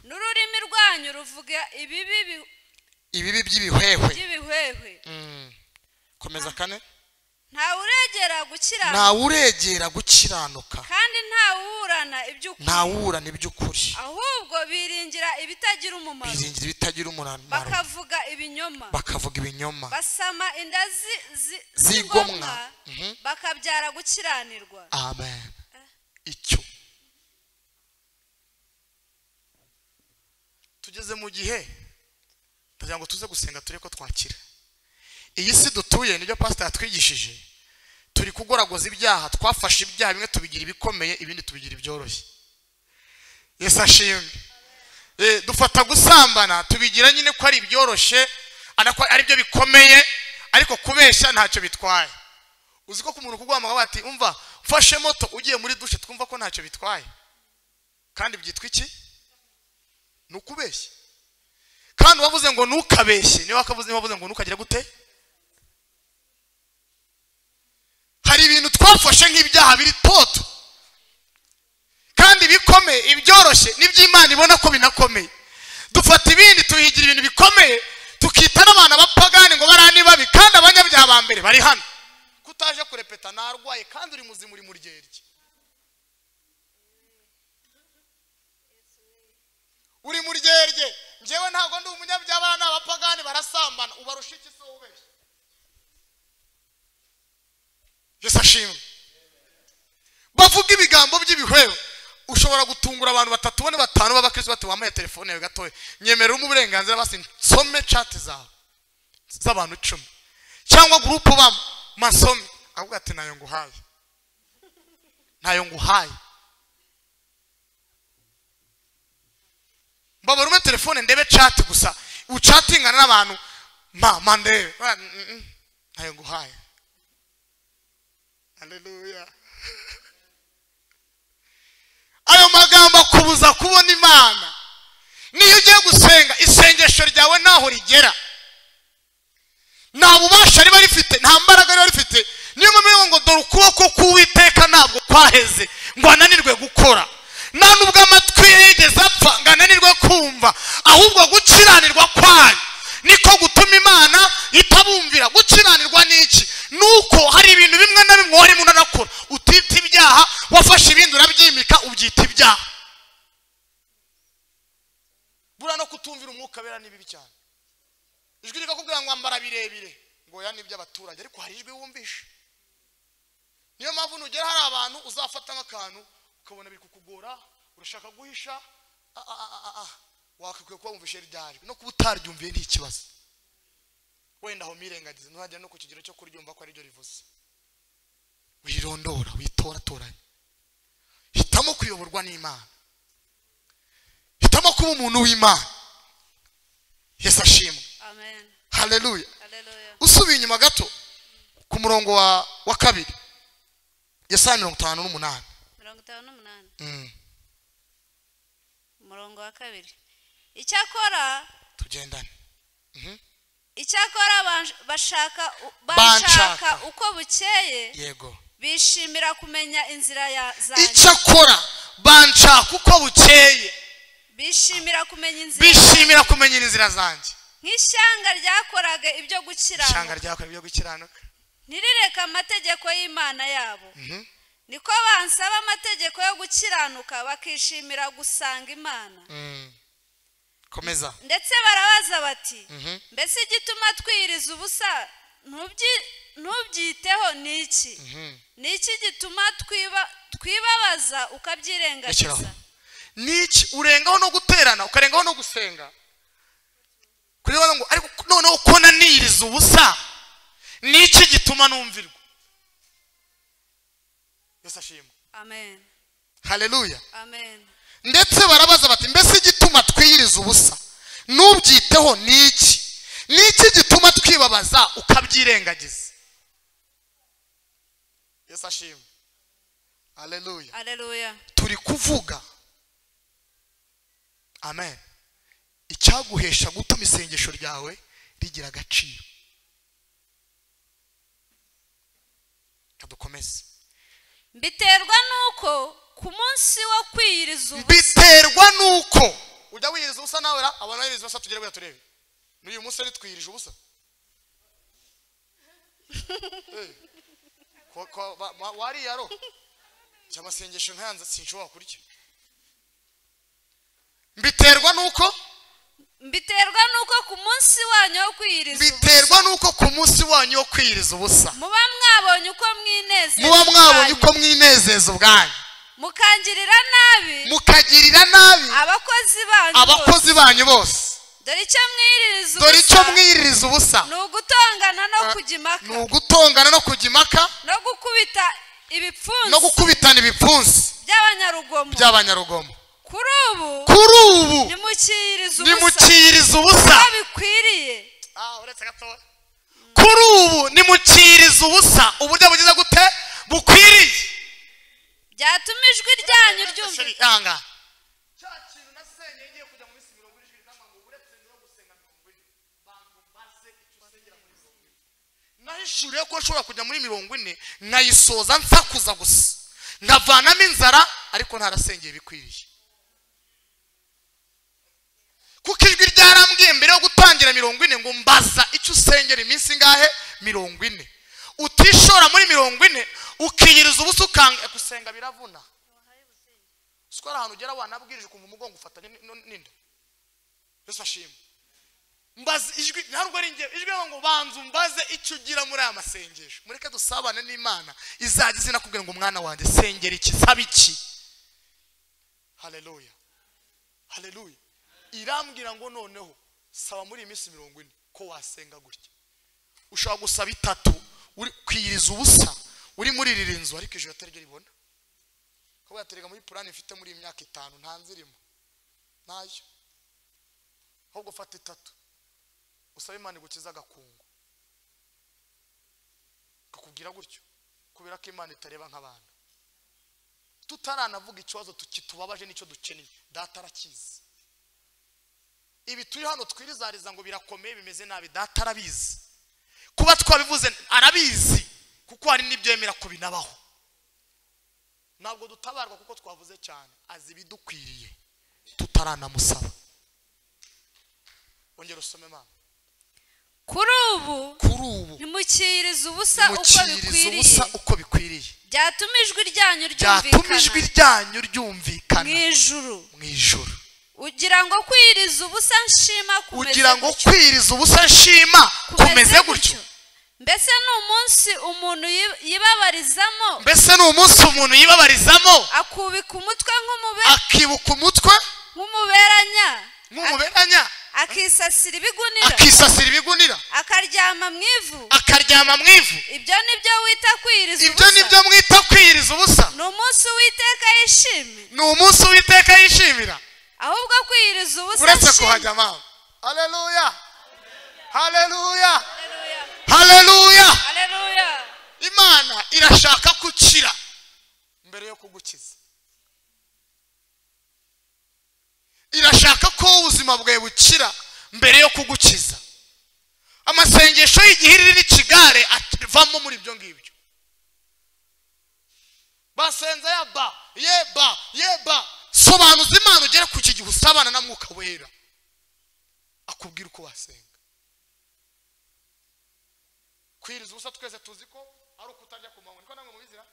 n'ururimi rwanyu ruvuga ibibi by'ibihwehwe. Komeza kane. Nta uregera gukiranuka, kandi nta wuburana iby'ukuri, Ahubwo biringira ibitagira umumaro, bakavuga ibinyoma, basama inda z'igomwa, bakabyara gukiranirwa. Amen. Icyo Tugeze mu gihe ndagira ngo tuze gusenga turebe ko twakira. Iyi si dutuye nibyo pastor yatwigishije. Turi kugoragoza ibyaha, twafashe ibyaha bimwe tubigira ibikomeye, ibindi tubigira ibyoroshye. Yesu ashimwe. Dufata gusambana tubigira nyine ko ari ibyoroshye, ari byo bikomeye, ariko kubeshya ntacyo bitwaye. Uzi ko ku muntu kuguhamagara ati umva mfashe moto ugiye muri dushe, twumva ko ntacyo bitwaye, kandi byitwa iki? Ni ukubeshya. Kandi wavuze ngo ntukabeshye, niba wakavuze, niba wavuze ngo ntukagira gute? Hari ibintu twafashe nk'ibyaha biri toto kandi bikomeye, ibyoroshye n'iby'Imana ibona ko binakomeye. Dufata ibindi tuhigira ibintu bikomeye, tukita n'abana bapagani ngo barani babi, kandi abanyabyaha ba mbere bari hano. Kutaje kurepeta narwaye kandi uri muzima, uri muryerye. Uri muryerye. Njyewe ntabwo ndi umunyabyaha, abana b'abapagani barasambana, ubarusha iki se ubeshya? Yesu ashimwe. Bavuga ibigambo by'ibihweho. Ushobora gutungura abantu batatu, bane, batanu b'abakristo bati wamaye telefone yawe gatoya, nyemerera umpe uburenganzira basi nsome chat zawe z'abantu 10 cyangwa group bamo masome, avuga ati nayo nguhaye, nayo nguhaye. Mbabarume telefone ndebe chat gusa, uchatingana n'abantu ma ndebe nayo nguhaye. Haleluya. Ayo magambo akubuza kubona Imana. Niyo ugiye gusenga, isengesho ryawe naho rigera, nta bubasha riba rifite, nta mbaraga riba rifite. Niyo mpamvu ngo dore ukuboko k'Uwiteka ntabwo kwaheze ngo ananirwe gukora, nta nubwo amatwi ye yigeze apfa ngo ananirwe kumva, ahubwo gukiranirwa kwayo niko gutuma Imana itabumvira. Gukiranirwa ni iki? Nuko hari ibintu bimwe na bimwe warimo unanakora utita ibyaha, wafashe ibindi urabyimika ubyita ibyaha. Buriya no kutumvira umwuka wera ni bibi cyane. Ijwi rikakubwira ngo ambara birebire, ngo ya n'iby'abaturage, ariko hari ijwi wumvishe. Niyo mpamvu nugera hari abantu uzafata nk'akantu ukabona biri kukugora, urashaka guhisha, wakwiye kuba wumvishe ryajwi, no kuba utaryumviye ni ikibazo. Wenda aho mirengagize ntuhagera no ku kigero cyo kuryumva ko ariryo rivuze. Wirondora, witoratoranya, hitamo kuyoborwa n'Imana, hitamo kuba umuntu w'Imana. Yesu ashimwe. Amen. Haleluya. Haleluya. Usubiye inyuma gato ku murongo wa kabiri, Yesaya 58. 58. Umurongo wa kabiri. Icyakora tugendane. Icyakora bashaka uko bukeye, yego, bishimira kumenya inzira ya zanjye. Icyakora banshaka uko bukeye, bishimira kumenya inzira, bishimira kumenya inzira zanjye. Nk'ishyanga ryakoraga ibyo gukiranuka, ishyanga ryakoraga ibyo gukiranuka, ntirireka amategeko y'Imana yabo. Niko bansaba amategeko yo gukiranuka, bakishimira gusanga Imana. Komeza. Ndetse barabaza bati mbese igituma twiriza ubusa ntubyiteho ni iki? Ni iki gituma twibabaza ukabyirengagiza? Niki urengaho no guterana, ukarengaho no gusenga, kureba ngo ariko noneho ko naniriza ubusa, niki gituma numvirwa? Yesu ashimwe. Amen. Haleluya. Amen. Ndetse barabaza bati mbese igituma twiyiriza ubusa nubyiteho ni iki? Ni iki gituma twibabaza ukabyirengagiza? Yesu ashimwe. Haleluya. Haleluya. Turi kuvuga amen icyaguhesha gutuma isengesho ryawe rigira agaciro. Kadukomeze. Mbiterwa nuko ku munsi wo kwiyiriza ubusa, biterwa nuko ujya wiyiriza ubusa nawe ra abantu biyiriza ubusa tugere turebe n'uyu munsi ari twiyirije ubusa. Wari yaro cyamasengesho nkanza sinshobora kurya. Mbiterwa nuko, mbiterwa nuko ku munsi wanyu wo kwiyiriza ubusa, biterwa nuko ku munsi wanyu wo kwiyiriza ubusa muba mwabonye uko mwinezeza, muba mwabonye uko mwinezeza ubwanyu, mukangirira nabi, mukagirira nabi Abakozi banyu bose. Dore icyo mwiririza ubusa. Dore icyo mwiririza ubusa. Ni ugutongana no kujya impaka. Ni ugutongana no kujya impaka. No gukubita ibipfunsi. No gukubitana ibipfunsi. By'abanyarugomo. By'abanyarugomo. Kuri ubu nimukiyiriza ubusa. Nimukiyiriza ubusa. Uko bikwiriye. Uretse gatoya. Kuri ubu nimukiyiriza ubusa uburyo bugize gute bukwiriye. Byatuma ijwi ryanyu ryumvikana. Cya kintu nasenye ngiye kujya mu minsi 40 ijwi rikamba ngo uretse no gusenga 40 bantu mbaze icyo usengera muri 40. Nahishuriye ko nshobora kujya muri 40 nkayisoza nsakuza gusa nkavanamo inzara ariko ntarasengeye bikwiriye. Kuko ijwi ryarambwiye mbere yo gutangira 40 ngo mbaza icyo usengera iminsi ingahe 40. Utishora muri 40 ukiyiriza ubusa ukanga gusenga biravuna. Siko ahantu ugera wanabwirije kumva umugongo ufatanye n'inda. Yesu ashimwe. Mbaze ijwi ntabwo ari ngewe ijwi ngo banza umbaze icyo ugira muri aya masengesho. Mureke dusabane n'Imana izajya izina kubwira ngo mwana wanjye sengera iki saba iki. Haleluya. Haleluya. Irambwira ngo noneho saba muri iyi minsi 40 ko wasenga gutya. Ushobora gusaba itatu uri kwiyiriza ubusa uri muri iri nzu ariko ijoro atari ryo ribona. Ko yaterega muri plan ifite muri iyi myaka 5 nta nzirimo. Nayo. Ahubwo fata itatu. Usaba Imana igukiza agakungu. Kakubwira gutyo kubera ko Imana itareba nk'abantu. Tutaranavuga ikibazo tukitubabaje nicyo dukeneye. Data arakizi. Ibi turi hano twirizariza ngo birakomeye bimeze nabi data arabizi. Kuba twabivuze arabizi kuko hari n'ibyo yemera ko binabaho. Ntabwo dutabarwa kuko twavuze cyane, azi ibidukwiriye tutaranamusaba. Ongera usome mama. Kuri ubu nimukiyiriza ubusa uko bikwiriye. Byatuma ijwi ryanyu ryumvikana. Mu ijuru. Ugira ngo kwiyiriza ubusa nshima kumeze. Ugira ngo kwiyiriza ubusa nshima kumeze gutyo. Mbese ni umunsi umuntu yibabarizamo. Mbese ni umunsi umuntu yibabarizamo. Akubika umutwe nk'umubera. Akibuka umutwe nk'umuberanya. Nk'umuberanya. Akisasira ibigunira. Akisasira ibigunira. Akaryama mu ivu. Akaryama mu ivu. Ibyo nibyo wita kwiyiriza ubusa. Ibyo nibyo mwita kwiyiriza ubusa. Ni umunsi Uwiteka yishimira. Ni umunsi Uwiteka yishimira. Ahubwo kwiyiriza ubusa uretse kuhajya mama. Haleluya. Haleluya. Haleluya. Haleluya. Imana irashaka kukira mbere yo kugukiza. Irashaka ko ubuzima bwawe bukira mbere yo kugukiza. Amasengesho y'igihiriri n'ikigare avamo muri ibyo ngibyo. Basenza ya ba, ye ba, ye ba. Sobanuza Imana ugere ku kigihe usabana na Mwuka Wera. Akubwira uko wasenga. Kwiriza ubusa twese tuzi ko ari ukutarya ku manywa. Niko namwe mubizira?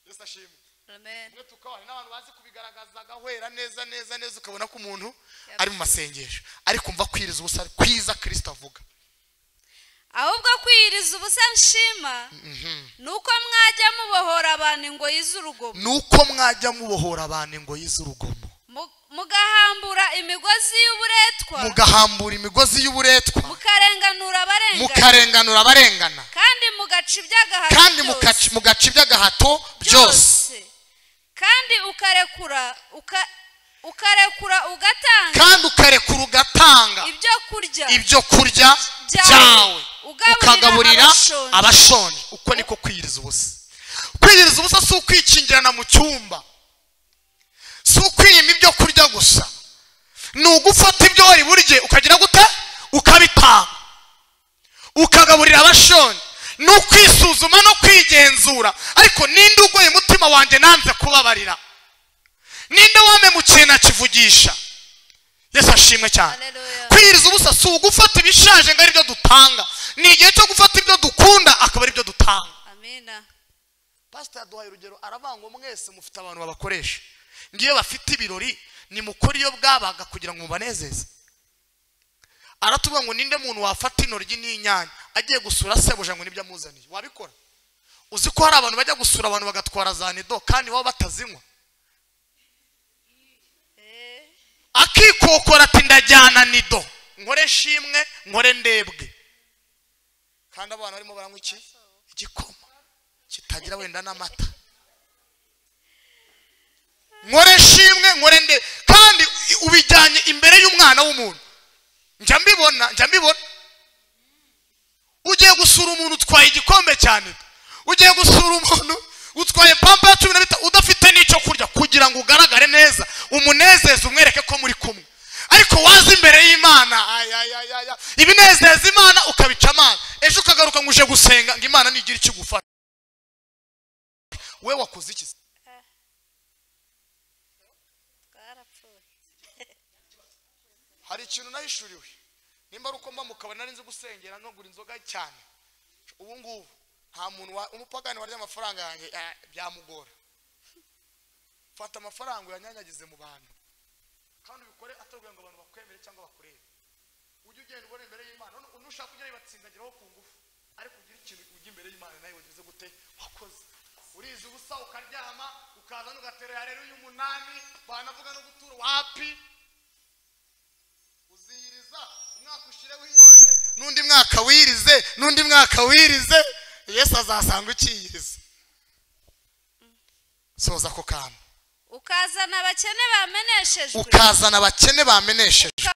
Yesu ashimwe. Amen. Mwe tukaba n'abantu bazi kubigaragaza gahwera neza neza neza ukabona ko umuntu ari mu masengesho ariko umva kwiriza ubusa kwiza Kristo avuga. Ahubwo kwiriza ubusa nshima nuko mwajya mubohora abantu ingoyi z'urugomo. Nuko mwajya mubohora abantu ingoyi z'urugomo. Mugahambura imigozi y'uburetwa. Mugahambura imigozi y'uburetwa. Mukarenganura abarengana. Mukarenganura abarengana. Kandi mugaca iby'agahato. Kandi mugaca iby'agahato byose. Kandi ukarekura ugatanga. Kandi ukarekura ugatanga. Ibyo kurya byawe ukagaburira abashonje. Uko niko kwiyiriza ubusa. Kwiyiriza ubusa si ukwikingirana mu cyumba. Si ukwiyima ibyo kurya gusa. Ni ugufata ibyo wari burye ukagira gute ukabitanga. Ukagaburira abashonje. Ni ukwisuzuma no kwigenzura. Ariko ninde ugoye umutima wanjye nanze kubabarira? Ninde wamemukiye nakivugisha? Yesu ashimwe cyane. Kwiyiriza ubusa si ugufata ibishaje ngo ari byo dutanga. Ni igihe cyo gufata ibyo dukunda akaba ari byo dutanga. Amina. Pastor yaduhaye urugero aravuga ngo mwese mufite abantu babakoresha. Ngiyo bafite ibirori ni mukora iyo bwabaga kugira ngo mubanezeze. Aratubwira ngo ninde muntu wafata intoryi n'inyanya agiye gusura sebuja ngo nibyo amuzaniye. Wabikora? Uzi ko hari abantu bajya gusura abantu bagatwara za nido kandi baba batazinywa. Akikokora ati ndajyana nido nkore shimwe nkore ndebwe, kandi abana barimo baranywa iki igikoma kitagira wenda n'amata. Nkore shimwe nkore ndebwe, kandi ubijyanye imbere y'umwana w'umuntu. Njya mbibona ugiye gusura umuntu utwaye igikombe cyane, ugiye gusura umuntu utwaye pampa ya 15 udafite n'icyo kurya, kugira ngo ugaragare neza umunezeze umwereke ko muri kumwe. Ariko waza imbere y'Imana ibinezeza Imana ukabica amazi, ejo ukagaruka ngo uje gusenga ngo Imana nigira icyo igufasha. We wakoze iki? Hari ikintu nahishuriwe, nimba ari uko mba mu kabari nari nzi gusengera no gura inzoga cyane, ubu ngubu nta muntu umupagani warya amafaranga yanjye byamugora. Fata amafaranga uyanyanyagize mu bantu, kandi ubikore atarubwira ngo abantu bakwemere cyangwa bakurebe. Ujye ugenda ubona imbere y'Imana, nushaka kujya yibatsindagiraho ku ngufu, ariko ugira ikintu ujya imbere y'Imana nawe wagize gute wakoze. Urize ubusa ukaryama ukaza ugatera rero uyu munani banavuga no gutura wapi, uziyiriza umwaka ushire wirize n'undi mwaka wirize n'undi mwaka wirize, Yesu azasanga ukiyiriza. Soza ko kantu. Ukazana abakene bameneshejwe, ukazana abakene bameneshejwe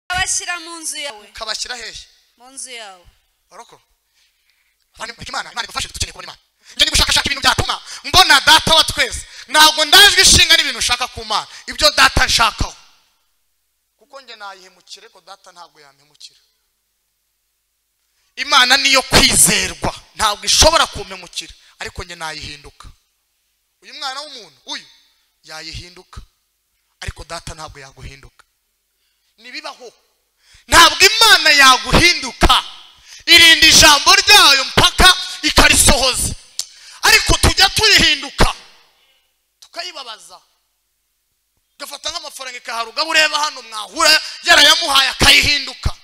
ukabashyira mu nzu yawe. Ukabashyira hehe? Mu nzu yawe. Oroko Imana igufashe, dukeneye kubona Imana. Njye ndi gushakashaka ibintu byatuma mbona data wa twese. Ntabwo ndajwe ishinga n'ibintu ushaka ku Mana, ibyo data nshakaho, kuko njye nayihemukira ariko data ntabwo yampemukira. Imana niyo kwizerwa, ntabwo ishobora kumpemukira, ariko njye nayihinduka. Uyu mwana w'umuntu uyu yayihinduka, ariko data ntabwo yaguhinduka. Nibibaho, ntabwo Imana yaguhinduka. Irinda ijambo ryayo mpaka ikarisohoza, ariko tujya tuyihinduka tukayibabaza, gafata nk'amafaranga ikaharuga. Ureba hano mwahura yarayamuhaye akayihinduka.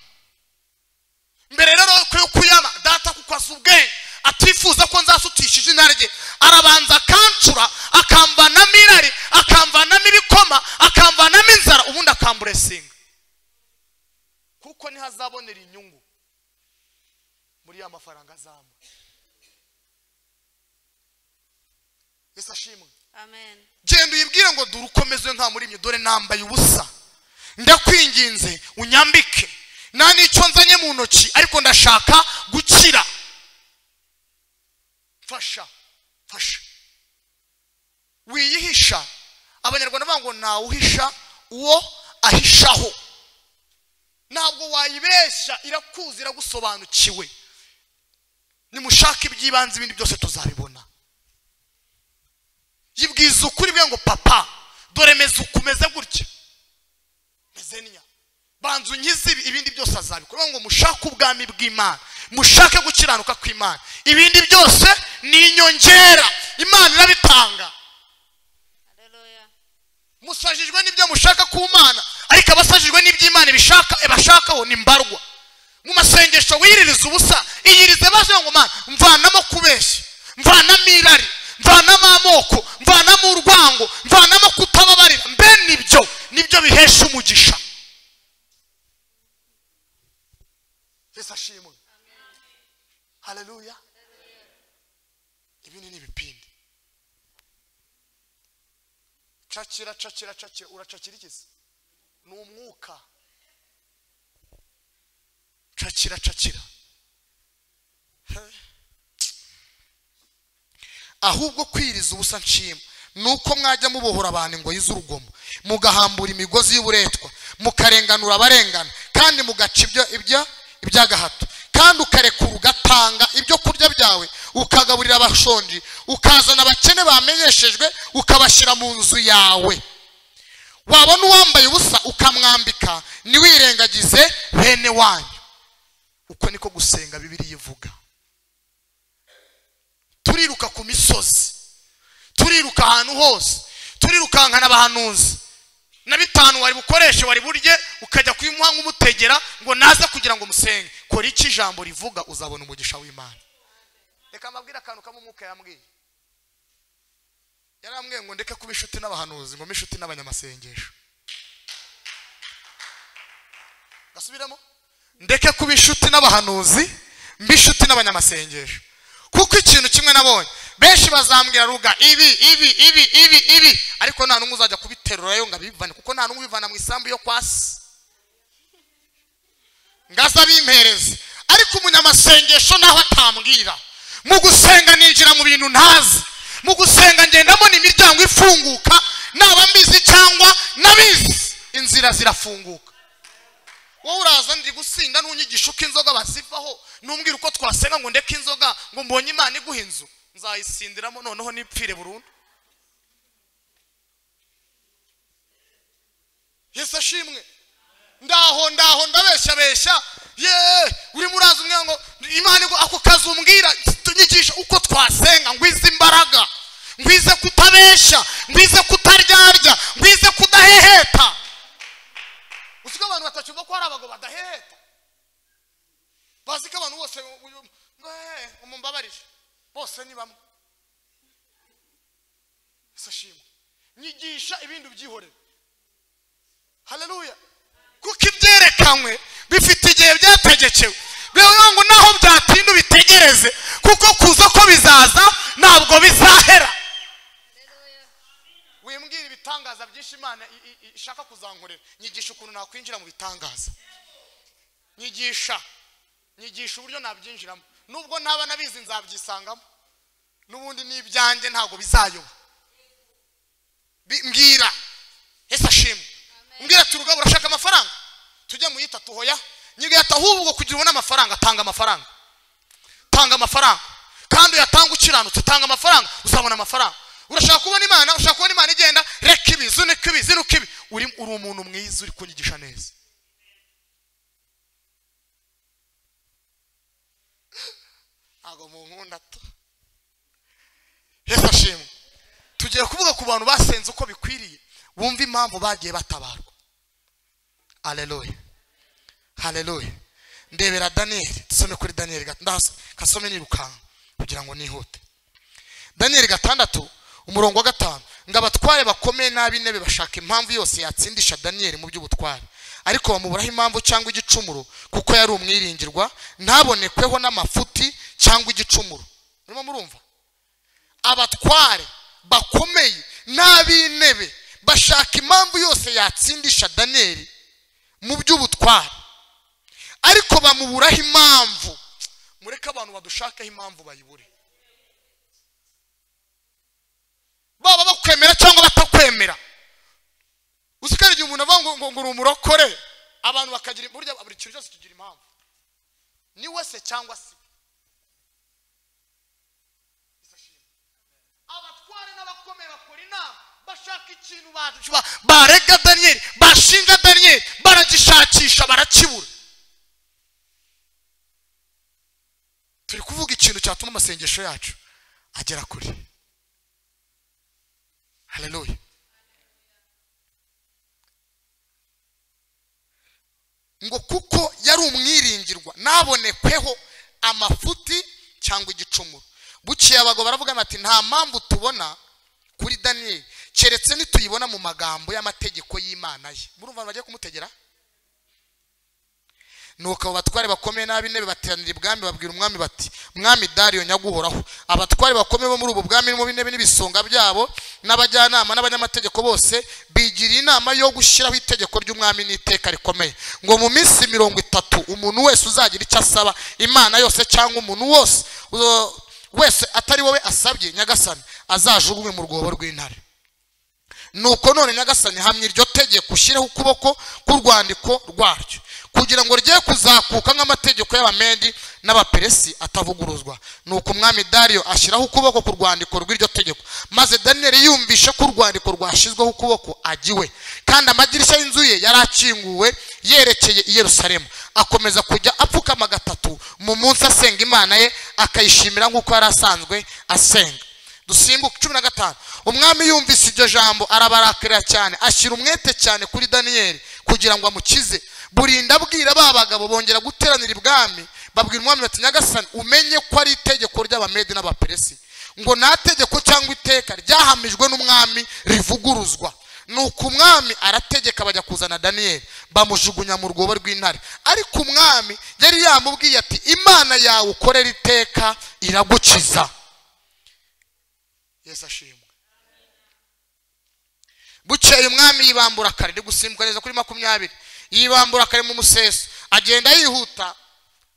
Mbere rero yo kuyama data kuko azi ubwenge, atifuza ko nzasutisha izina rye, arabanza akancura, akamvanamo irari, akamvanamo ibikoma, akamvanamo inzara, ubundi akamburesinga, kuko niho azabonera inyungu muri ya mafaranga azampa. Yesu ashimwe. Amen. Genda uyibwire ngo dore ukomeze nka muri mwe, dore nambaye ubusa, ndakwinginze unyambike, nta n'icyo nzanye mu ntoki ariko ndashaka gukira, mfasha mfasha. Wiyihisha. Abanyarwanda bavuga ngo ntawuhisha uwo ahishaho. Ntabwo wayibeshya, irakuzi, iragusobanukiwe. Nimushaka iby'ibanze ibindi byose tuzabibona. Yibwiza ukuri bwe ngo papa dore meze ukumeze gutya, meze nya, banza unkize ibindi byose azabikora. Ngo mushake ubwami bw'Imana, mushake gukiranuka kw'Imana, ibindi byose ni inyongera, Imana irabitanga. Haleluya. Musajijwe n'ibyo mushaka ku Mana, ariko abasajijwe n'iby'Imana ibishaka ebashakaho ni mbarwa. Mu masengesho wiririza ubusa, iyirize baje ngo Mana mvanamo kubeshya, mvanamo irari, mvanamo amoko, mvanamo urwango, mvanamo kutababarira, mbe nibyo nibyo bihesha umugisha. Yesu ashimwe. Haleluya. Ibindi ni ibipindi. Cakira cakira cakira, uracakira iki? Ni umwuka. Cakira cakira. Ahubwo kwiriza ubusa nshima nuko mwajya mubohora abantu ingoyi z'urugomo, mugahambura imigozi y'uburetwa, mukarenganura abarengana, kandi mugaca ibyo iby'agahato, kandi ukarekura ugatanga ibyo kurya byawe, ukagaburira abashonji, ukazana abakene bamenyeshejwe, ukabashyira mu nzu yawe. Wabona uwambaye ubusa ukamwambika, ntiwirengagize bene wanyu. Uko niko gusenga Bibiliya ivuga. Turiruka ku misozi, turiruka ahantu hose, turirukankana abahanuzi na bitanu wari bukoreshe wari burye, ukajya kuyimuha nk'umutegera ngo naze kugira ngo musenge. Kora iki ijambo rivuga, uzabona umugisha w'Imana. Reka mbabwire akantu kamwe Umwuka yambwiye. Yarambwiye ngo ndeke kuba inshuti n'abahanuzi, ngo mbe inshuti n'abanyamasengesho. Gasubiramo, ndeke kuba inshuti n'abahanuzi, mbe inshuti n'abanyamasengesho. Kuko ikintu kimwe nabonye, benshi bazambwira ruga ibi ibi ibi ibi ibi, ariko nta n'umwe uzajya kubiterurayo ngo abivane, kuko nta n'umwe ubivana mu isambu yo kwasi ngaza bimpereze. Ariko umunyamasengesho naho atambwira, mu gusenga ninjira mu bintu ntazi, mu gusenga ngendamo ni imiryango ifunguka, naba mbizi cyangwa nabizi, inzira zirafunguka. Wowe uraza ndi gusinda ntunyigisha uko inzoga bazivaho, numbwira uko twasenga ngo ndeke inzoga, ngo mbonye Imana iguha inzu, nzayisindiramo noneho nipfire burundu. Yesu ashimwe. Ndaho ndaho ndabeshya besha, ye uri muraza umwe ngo Imana igo ako kazi umbwira, tunyigisha uko twasenga, ngwize imbaraga, ngwize kutabesha, ngwize kutaryarya, ngwize kudaheheta. Usiko abantu batacyumva ko hari abagabo badaheheta, bazi ko abantu bose umumbabarije bose ni bamwe. Yesu ashimwe. Nyigisha ibindi byihorere. Haleluya. Kuko ibyerekanywe bifite igihe byategekewe, bivuga ngo naho byatinda ubitegereze, kuko kuza ko bizaza ntabwo bizahera. Wimbwira ibitangaza byinshi Imana ishaka kuzankorera, nyigisha ukuntu nakwinjira mu bitangaza, nyigisha uburyo nabyinjiramo, nubwo ntaba nabizi nzabyisangamo, n'ubundi n'ibyanjye ntabwo bizayoba. Mbwira. Yesu ashimwe. Mbwira ati rugabo urashaka amafaranga, tujye mu yitatu. Hoya, nyibwira ati ahubwo kugira ubone amafaranga, tanga amafaranga, tanga amafaranga, kandi uyatanga ukiranutse, tanga amafaranga uzabona amafaranga. Urashaka kubona Imana, ushaka kubona Imana igenda, reka ibi, zunika ibi, zinuka ibi. Uri umuntu mwiza, uri kunyigisha neza. Ntabwo munkunda to. Yesu ashimwe. Tugiye kuvuga ku bantu basenze uko bikwiriye, bumva impamvu bagiye batabarwa. Haleluya, haleluya. Ndebera Daniel, dusome kuri Daniel gatandatu, kasome nirukanka kugira ngo nihute. Daniel 6 umurongo wa 5, ngo abatware bakomeye n'ab'intebe bashaka impamvu yose yatsindisha Daniel mu by'ubutware, ariko bamuburaho impamvu cyangwa igicumuro, kuko yari umwiringirwa, ntabonekweho n'amafuti cyangwa igicumuro. Murimo murumva? Abatware bakomeye n'ab'intebe bashaka impamvu yose yatsindisha Daniel mu by'ubutware, ariko bamuburaho impamvu. Mureke abantu badushakaho impamvu bayibure, baba bakwemera cyangwa batakwemera. Usikare igihe umuntu avuga ngo ngo uri umurokore, abantu bakagira burya buri kintu cyose kigira impamvu, ni wese cyangwa se. Abatware n'abakomeye bakora inama, bashaka ikintu barega Daniel, bashinga Daniel, baragishakisha barakibura. Turi kuvuga ikintu cyatuma amasengesho yacu agera kure. Haleluya. Ngo kuko yari umwiringirwa, nabonekweho amafuti cyangwa igicumuro. Buciye abagabo baravuga bati nta mpamvu tubona kuri Daniel keretse nituyibona mu magambo y'amategeko y'Imana ye. Murumva bagiye kumutegera. Nuko abatware bakomeye n'ab'intebe bateranira ibwami, babwira umwami bati mwami Dario nyaguhoraho, abatware bakomeye bo muri ubu bwami mu b'intebe n'ibisonga byabo n'abajyanama n'abanyamategeko bose bigiriye inama yo gushyiraho itegeko ry'umwami n'iteka rikomeye, ngo mu minsi 30 umuntu wese uzagira icyo asaba Imana yose cyangwa umuntu wose wese atari wowe asabye Nyagasani, azajugunywe mu rwobo rw'intare. Nuko none Nyagasani hamye iryo tegeko, ushyireho ukuboko k'urwandiko rwaryo, kugira ngo rye kuzakuka nk'amategeko y'Abamedi n'Abaperesi atavuguruzwa. Nuko umwami Dario ashyiraho ukuboko ku rwandiko rw'iryo tegeko, maze Daniel yumvishe ko urwandiko rwashyizweho ukuboko agiwe, kandi amadirishya y'inzu ye yari akinguwe yerekeye i Yerusalemu. Akomeza kujya apfukama gatatu mu munsi asenga Imana ye, akayishimira nk'uko yari asanzwe asenga. Dusimbuke 15. Umwami yumvise iryo jambo arabarakarira cyane, ashyira umwete cyane kuri Daniel kugira ngo amukize. Burinda abwira ba bagabo bongera guteranira ibwami, babwira umwami bati Nyagasani umenye ko ari itegeko ry'Abamedi n'Abaperesi Ngo nta tegeko cyangwa iteka ryahamijwe n'umwami rivuguruzwa. Nuko umwami arategeka bajya kuzana Daniyeli, bamujugunya mu rwobo rw'intare. Ariko umwami yari yamubwiye ati Imana yawe ukorera iteka iragukiza. Yesu ashimwe. Bukeye umwami yibambura kare, ndi gusimbuka neza kuri 20, yibambura kare mu museso, agenda yihuta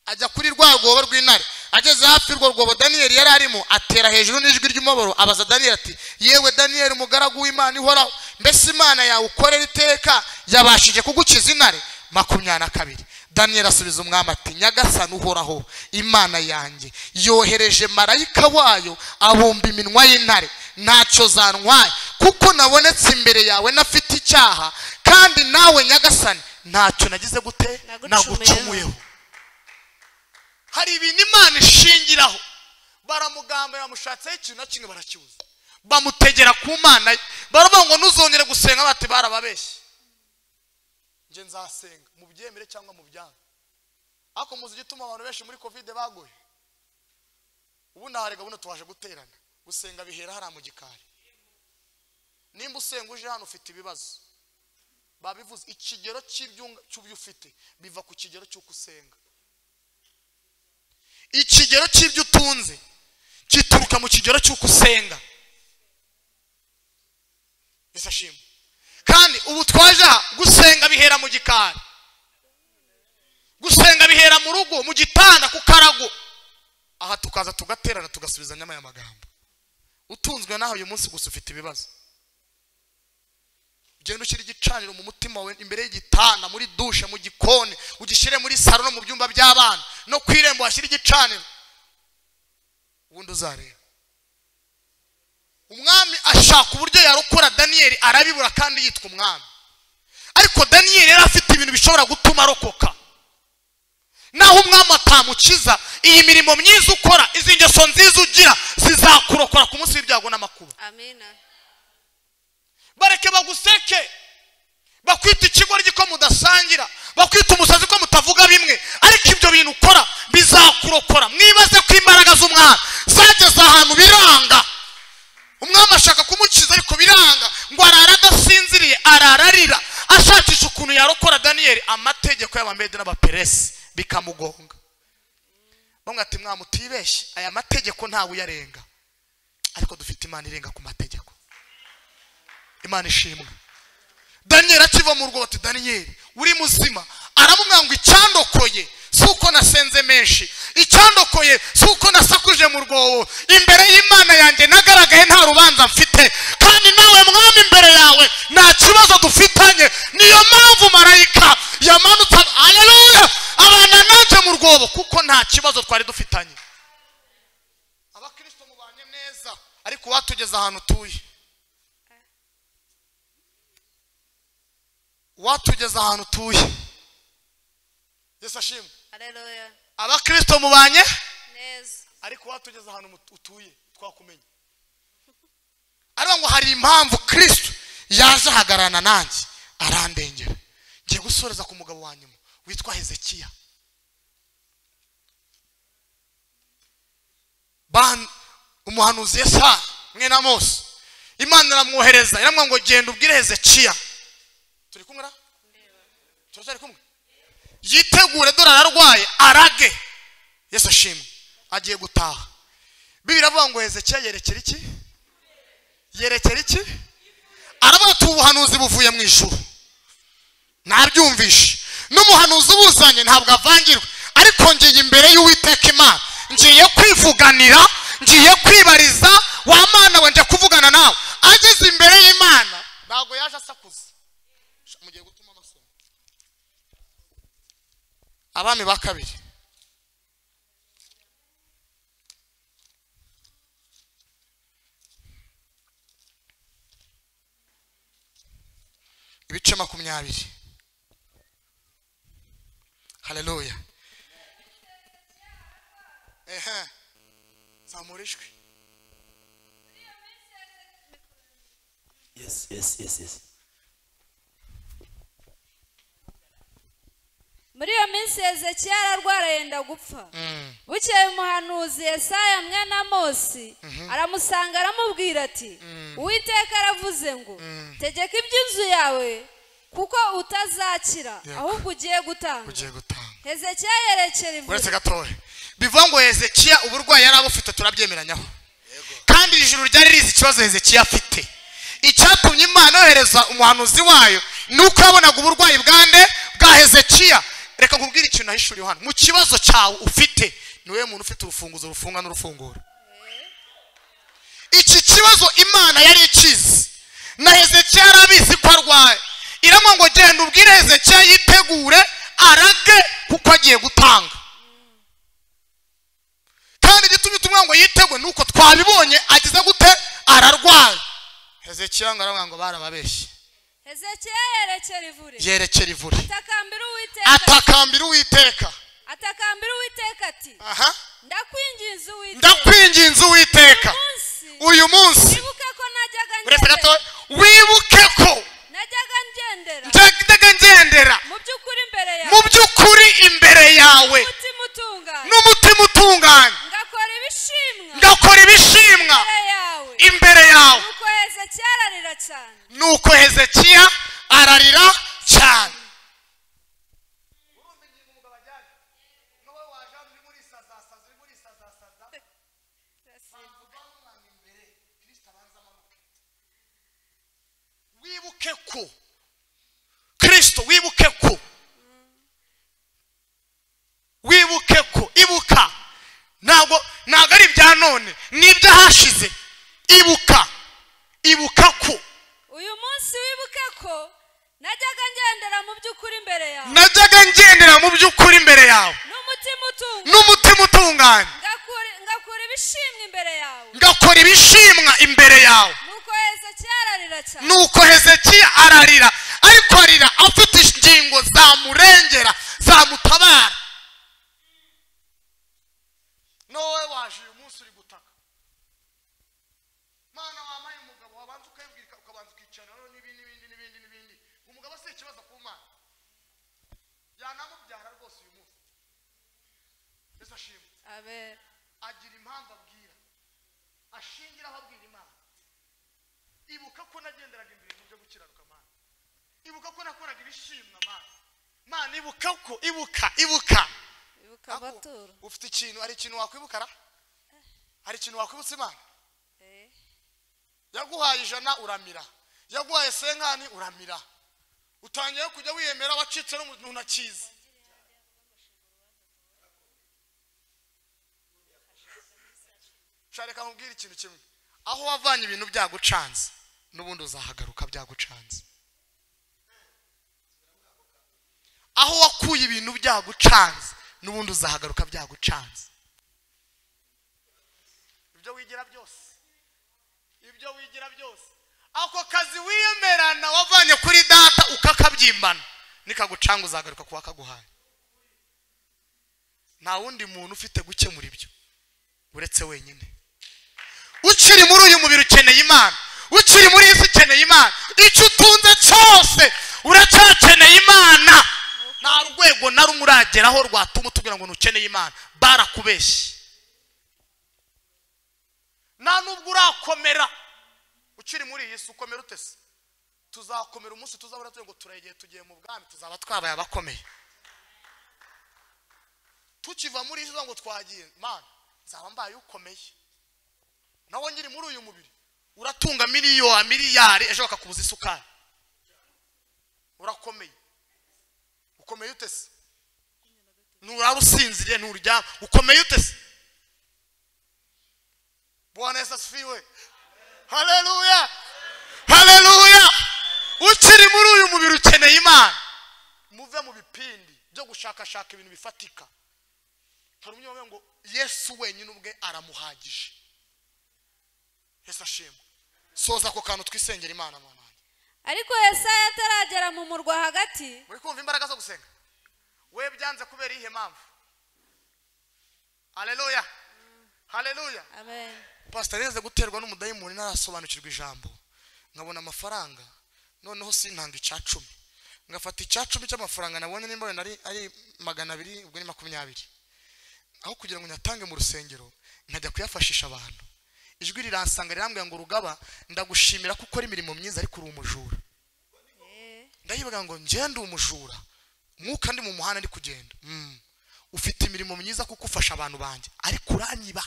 ajya kuri rwa rwobo rw'intare. Ageze hafi rwo rwobo Daniyeli yari arimo, atera hejuru n'ijwi ry'umubabaro, abaza Daniyeli ati yewe Daniyeli umugaragu w'Imana ihoraho, mbese Imana yawe ukorera iteka yabashije kugukiza intare? 22. Daniyeli asubiza umwami ati Nyagasani uhoraho Imana yanjye yohereje marayika wayo abumba iminwa y'intare, ntacyo zantwaye, kuko nabonetse imbere yawe nafite icyaha, kandi nawe Nyagasani ntacyo nagize gute nagucumuyeho. Hari ibintu Imana ishingiraho. Baramugamba, bamushatseho ikintu na kimwe barakibuza, bamutegera ku Mana, baravuga ngo ntuzongere gusenga, bati barababeshye. Nje nzasenga mubyemere cyangwa mubyange. Ariko muzi igituma abantu benshi muri Covid bagoye? Ubundi aharega buno twaje guterana, gusenga bihera hariya mu gikari. Nimba usenga uje hano ufite ibibazo, babivuze ikigero cy'ibyo ufite biva ku kigero cy'uko usenga. Ikigero cy'ibyo utunze gituruka mu kigero cy'uko usenga. Yesu ashimwe. Kandi ubu twaje aha gusenga bihera mu gikari, gusenga bihera mu rugo, mu gitanda, ku karago. Aha tukaza tugaterana tugasubizanya aya magambo. Utunzwe naho uyu munsi gusa ufite ibibazo. Ugenda ushyira igicaniro mu mutima wawe, imbere y'igitanda, muri dushe, mu gikoni, ugishyire muri salo no mu byumba by'abana, no ku irembo washyira igicaniro, ubundi uzareba. Umwami ashaka uburyo yarokora Daniyeli arabibura, kandi yitwa umwami. Ariko Daniyeli yari afite ibintu bishobora gutuma arokoka. Naho umwami atamukiza, iyi mirimo myiza ukora, izi ngeso nziza ugira zizakurokora ku munsi w'ibyago n'amakuba. Amina. Bareke baguseke, bakwita ikigoryi ko mudasangira, bakwita umusazi ko mutavuga bimwe, ariko ibyo bintu ukora bizakurokora. Mwibaze ko imbaraga z'umwami zageze ahantu biranga. Umwami ashaka kumukiza ariko biranga, ngo arara adasinziriye, arararira ashakisha ukuntu yarokora Daniyeli. Amategeko y'Abamede n'Abaperesi bikamugonga. Bamwe ati mwami utibeshye, aya mategeko ntawe uyarenga, ariko dufite Imana irenga ku mategeko. Imana ishimwe. Daniyeli akiva mu rwobo ati Daniyeli uri muzima, aramubwira ngo icyandokoye si uko nasenze menshi, icyandokoye si uko nasakuje mu rwobo, imbere y'Imana yanjye nagaragaye nta rubanza mfite, kandi nawe mwami imbere yawe nta kibazo dufitanye, niyo mpamvu marayika yamanutse, haleluya, abana nanjye mu rwobo, kuko nta kibazo twari dufitanye. Abakristo mubanye neza, ariko watugeze ahantu utuye, watugeze ahantu utuye. Yesu ashimwe. Haleluya. Abakristo mubanye neza, ariko watugeze ahantu utuye twakumenya. Ariko ngo hari impamvu Kristo yaje ahagararana nanjye arandengera. Ngiye gusoreza ku mugabo wa nyuma witwa Hezekiya. Umuhanuzi Yesaya mwene Amosi, Imana iramwohereza iramubwira ngo genda ubwire Hezekiya. Turi kumwe ra? Turacyari kumwe? Yitegure dore ararwaye arage. Yesu ashimwe. Agiye gutaha. Bibiliya iravuga ngo Hezekiya yerekera iki? Yerekera iki? Aravuga ati ubuhanuzi buvuye mu ijuru, nabyumvishe, n'umuhanuzi ubuzanye ntabwo avangirwa, ariko ngiye imbere y'Uwiteka Imana, ngiye kwivuganira, ngiye kwibariza wa Mana we, nje kuvugana nawe. Ageze imbere y'Imana ntabwo yaje asakuza. Mugiye gutuma amasomo. Abami ba kabiri ibice 20. Haleluya. Ehe, zamurishwe. Yes, yes, yes, yes. Muri iyo minsi Hezekiya ararwara yenda gupfa. Bukeye umuhanuzi Yesaya mwene Amosi aramusanga aramubwira ati Uwiteka aravuze ngo tegeka iby'inzu yawe kuko utazakira ahubwo ugiye gutanga. Hezekiya yerekera ivure. Uretse gatoya bivuga ngo Hezekiya uburwayi yari abufite turabyemeranyaho, kandi ijuru ryari rizi ikibazo Hezekiya afite. Icyatumye Imana yohereza umuhanuzi wayo ni uko yabonaga uburwayi bwande bwa Hezekiya. Reka nkubwire ikintu nahishuriye hano: mu kibazo cyawe ufite ni wowe muntu ufite urufunguzo rufunga n'urufungura. Iki kibazo Imana yari ikizi na Hezekiya yarabizi ko arwaye. Iramwa ngo genda ubwire Hezekiya yitegure arage kuko agiye gutanga. Kandi igitumye tumwa ngo yitegwe nuko twabibonye agize gute ararwaye. Hezekiya ngaravuga ngo barababeshye. Hezekiya yerekera ivure. Yerekera ivure. Atakambira Uwiteka. Atakambira Uwiteka. Atakambira Uwiteka ati aha ndakwinginze Uwiteka. Ndakwinginze Uwiteka. Uyu munsi wibuke ko najyaga ngendera. Wibuke ko najyaga ngendera. Najyaga ngendera mu by'ukuri imbere yawe. Mu by'ukuri imbere yawe. N'umutima utunganye. N'umutima utunganye. Ngakora ibishimwa. Ngakora ibishimwa imbere yawe. Nuko Hezekiya ararira cyane. Nuko Hezekiya ararira cyane. Wibuke ko Kristo, wibuke ko, wibuke ko, ibuka. Ntabwo ari ibya none, ni iby'ahashize. Ibuka, ibuka ko uyu munsi wibuke ko najyaga ngendera mu by'ukuri imbere yawe. Najyaga ngendera mu by'ukuri imbere yawe. N'umutima utunganye. N'umutima utunganye. Ngakora ibishimwa imbere yawe. Ngakora ibishimwa imbere yawe. Nuko Hezekiya ararira cyane. Nuko Hezekiya ararira, ariko arira afite ingingo zamurengera zamutabara. Nowe waje uyu munsi uri gutaka. Mana wamaye umugabo wabanza ukayibwira ukabanza ukicara n'ibindi n'ibindi n'ibindi n'ibindi. Umugabo se ikibazo ku Mana. Yanamubyara rwose uyu munsi. Yesu ashimwe. Amen. Agira impamvu abwira. Ashingira aho abwira Imana. Ibuka ko nagenderaga imbere mu byo gukiranuka Mana. Ibuka ko nakoraga ibishimwa Mana. Mana ibuka ko, ibuka, ibuka. Ibuka amaturo. Ufite ikintu, ari ikintu wakwibukara? Hari ikintu wakwibutsa Imana? Yaguhaye 100 uramira. Yaguhaye 50 uramira. Utangiye kujya wiyemera wacitse n'umuntu ntakizi. Shareka nkubwire ikintu kimwe. Aho wavanye ibintu byagucanze n'ubundi uzahagaruka byagucanze. Aho wakuye ibintu byagucanze n'ubundi uzahagaruka byagucanze. Ibyo wigira byose, ibyo wigira byose, ako kazi wiyemerana wavanye kuri data ukakabyimbana nikagucanga uzagaruka kuwa kaguhaye. Nta wundi muntu ufite gukemura ibyo uretse wenyine. Ukiri muri uyu mubiri ukeneye Imana, ukiri muri isi ukeneye Imana, icyo utunze cyose uracyakeneye Imana. Nta rwego na rumwe urageraho rwatuma utubwira ngo ntukeneye Imana. Barakubeshye. Nta nubwo urakomera ukiri muri iyi si ukomera utese. Tuzakomera umunsi tuzabura tuye ngo turayegeye tugiye mu bwami, tuzaba twabaye abakomeye. Tukiva muri iyi ngo twagiye, Mana nzaba mbaye ukomeye. Nawe ngiri muri uyu mubiri uratunga miliyoni miliyari ejo bakakubuza isukari. Urakomeye. Ukomeye utese. Nurara usinziriye nturyama, ukomeye utese. Bwana Yesu asifiwe. Haleluya. Haleluya. Ukiri muri uyu mubiri ukeneye Imana. Muve mu bipindi byo gushakashaka ibintu bifatika. Hari umunye ngo Yesu wenyine ubwe aramuhagije. Yesu ashimwe. Soza ako kantu twisengera Imana mwana wanjye. Ariko Yesaya ataragera mu murwa hagati. Muri kumva imbaraga zo gusenga. We byanze kubera ihe mpamvu? Haleluya. Haleluya. Amen. Pastor yeze guterwa n'umudayimoni narasobanukirwa ijambo. Nkabona amafaranga noneho sintanga 10. Ngafata 10 cy'amafaranga nabonye nimba wenda ari 200 ubwo ni 20. Aho kugira ngo nyatange mu rusengero nkajya kuyafashisha abantu. Ijwi riransanga rirambwira ngo Rugaba, ndagushimira ko ukora imirimo myiza ariko uri umujura. Ndayibaga ngo ngende umujura, mwuka ndi mu muhanda ndi kugenda. Ufite imirimo myiza kuko ufasha abantu banjye ariko uranyiba.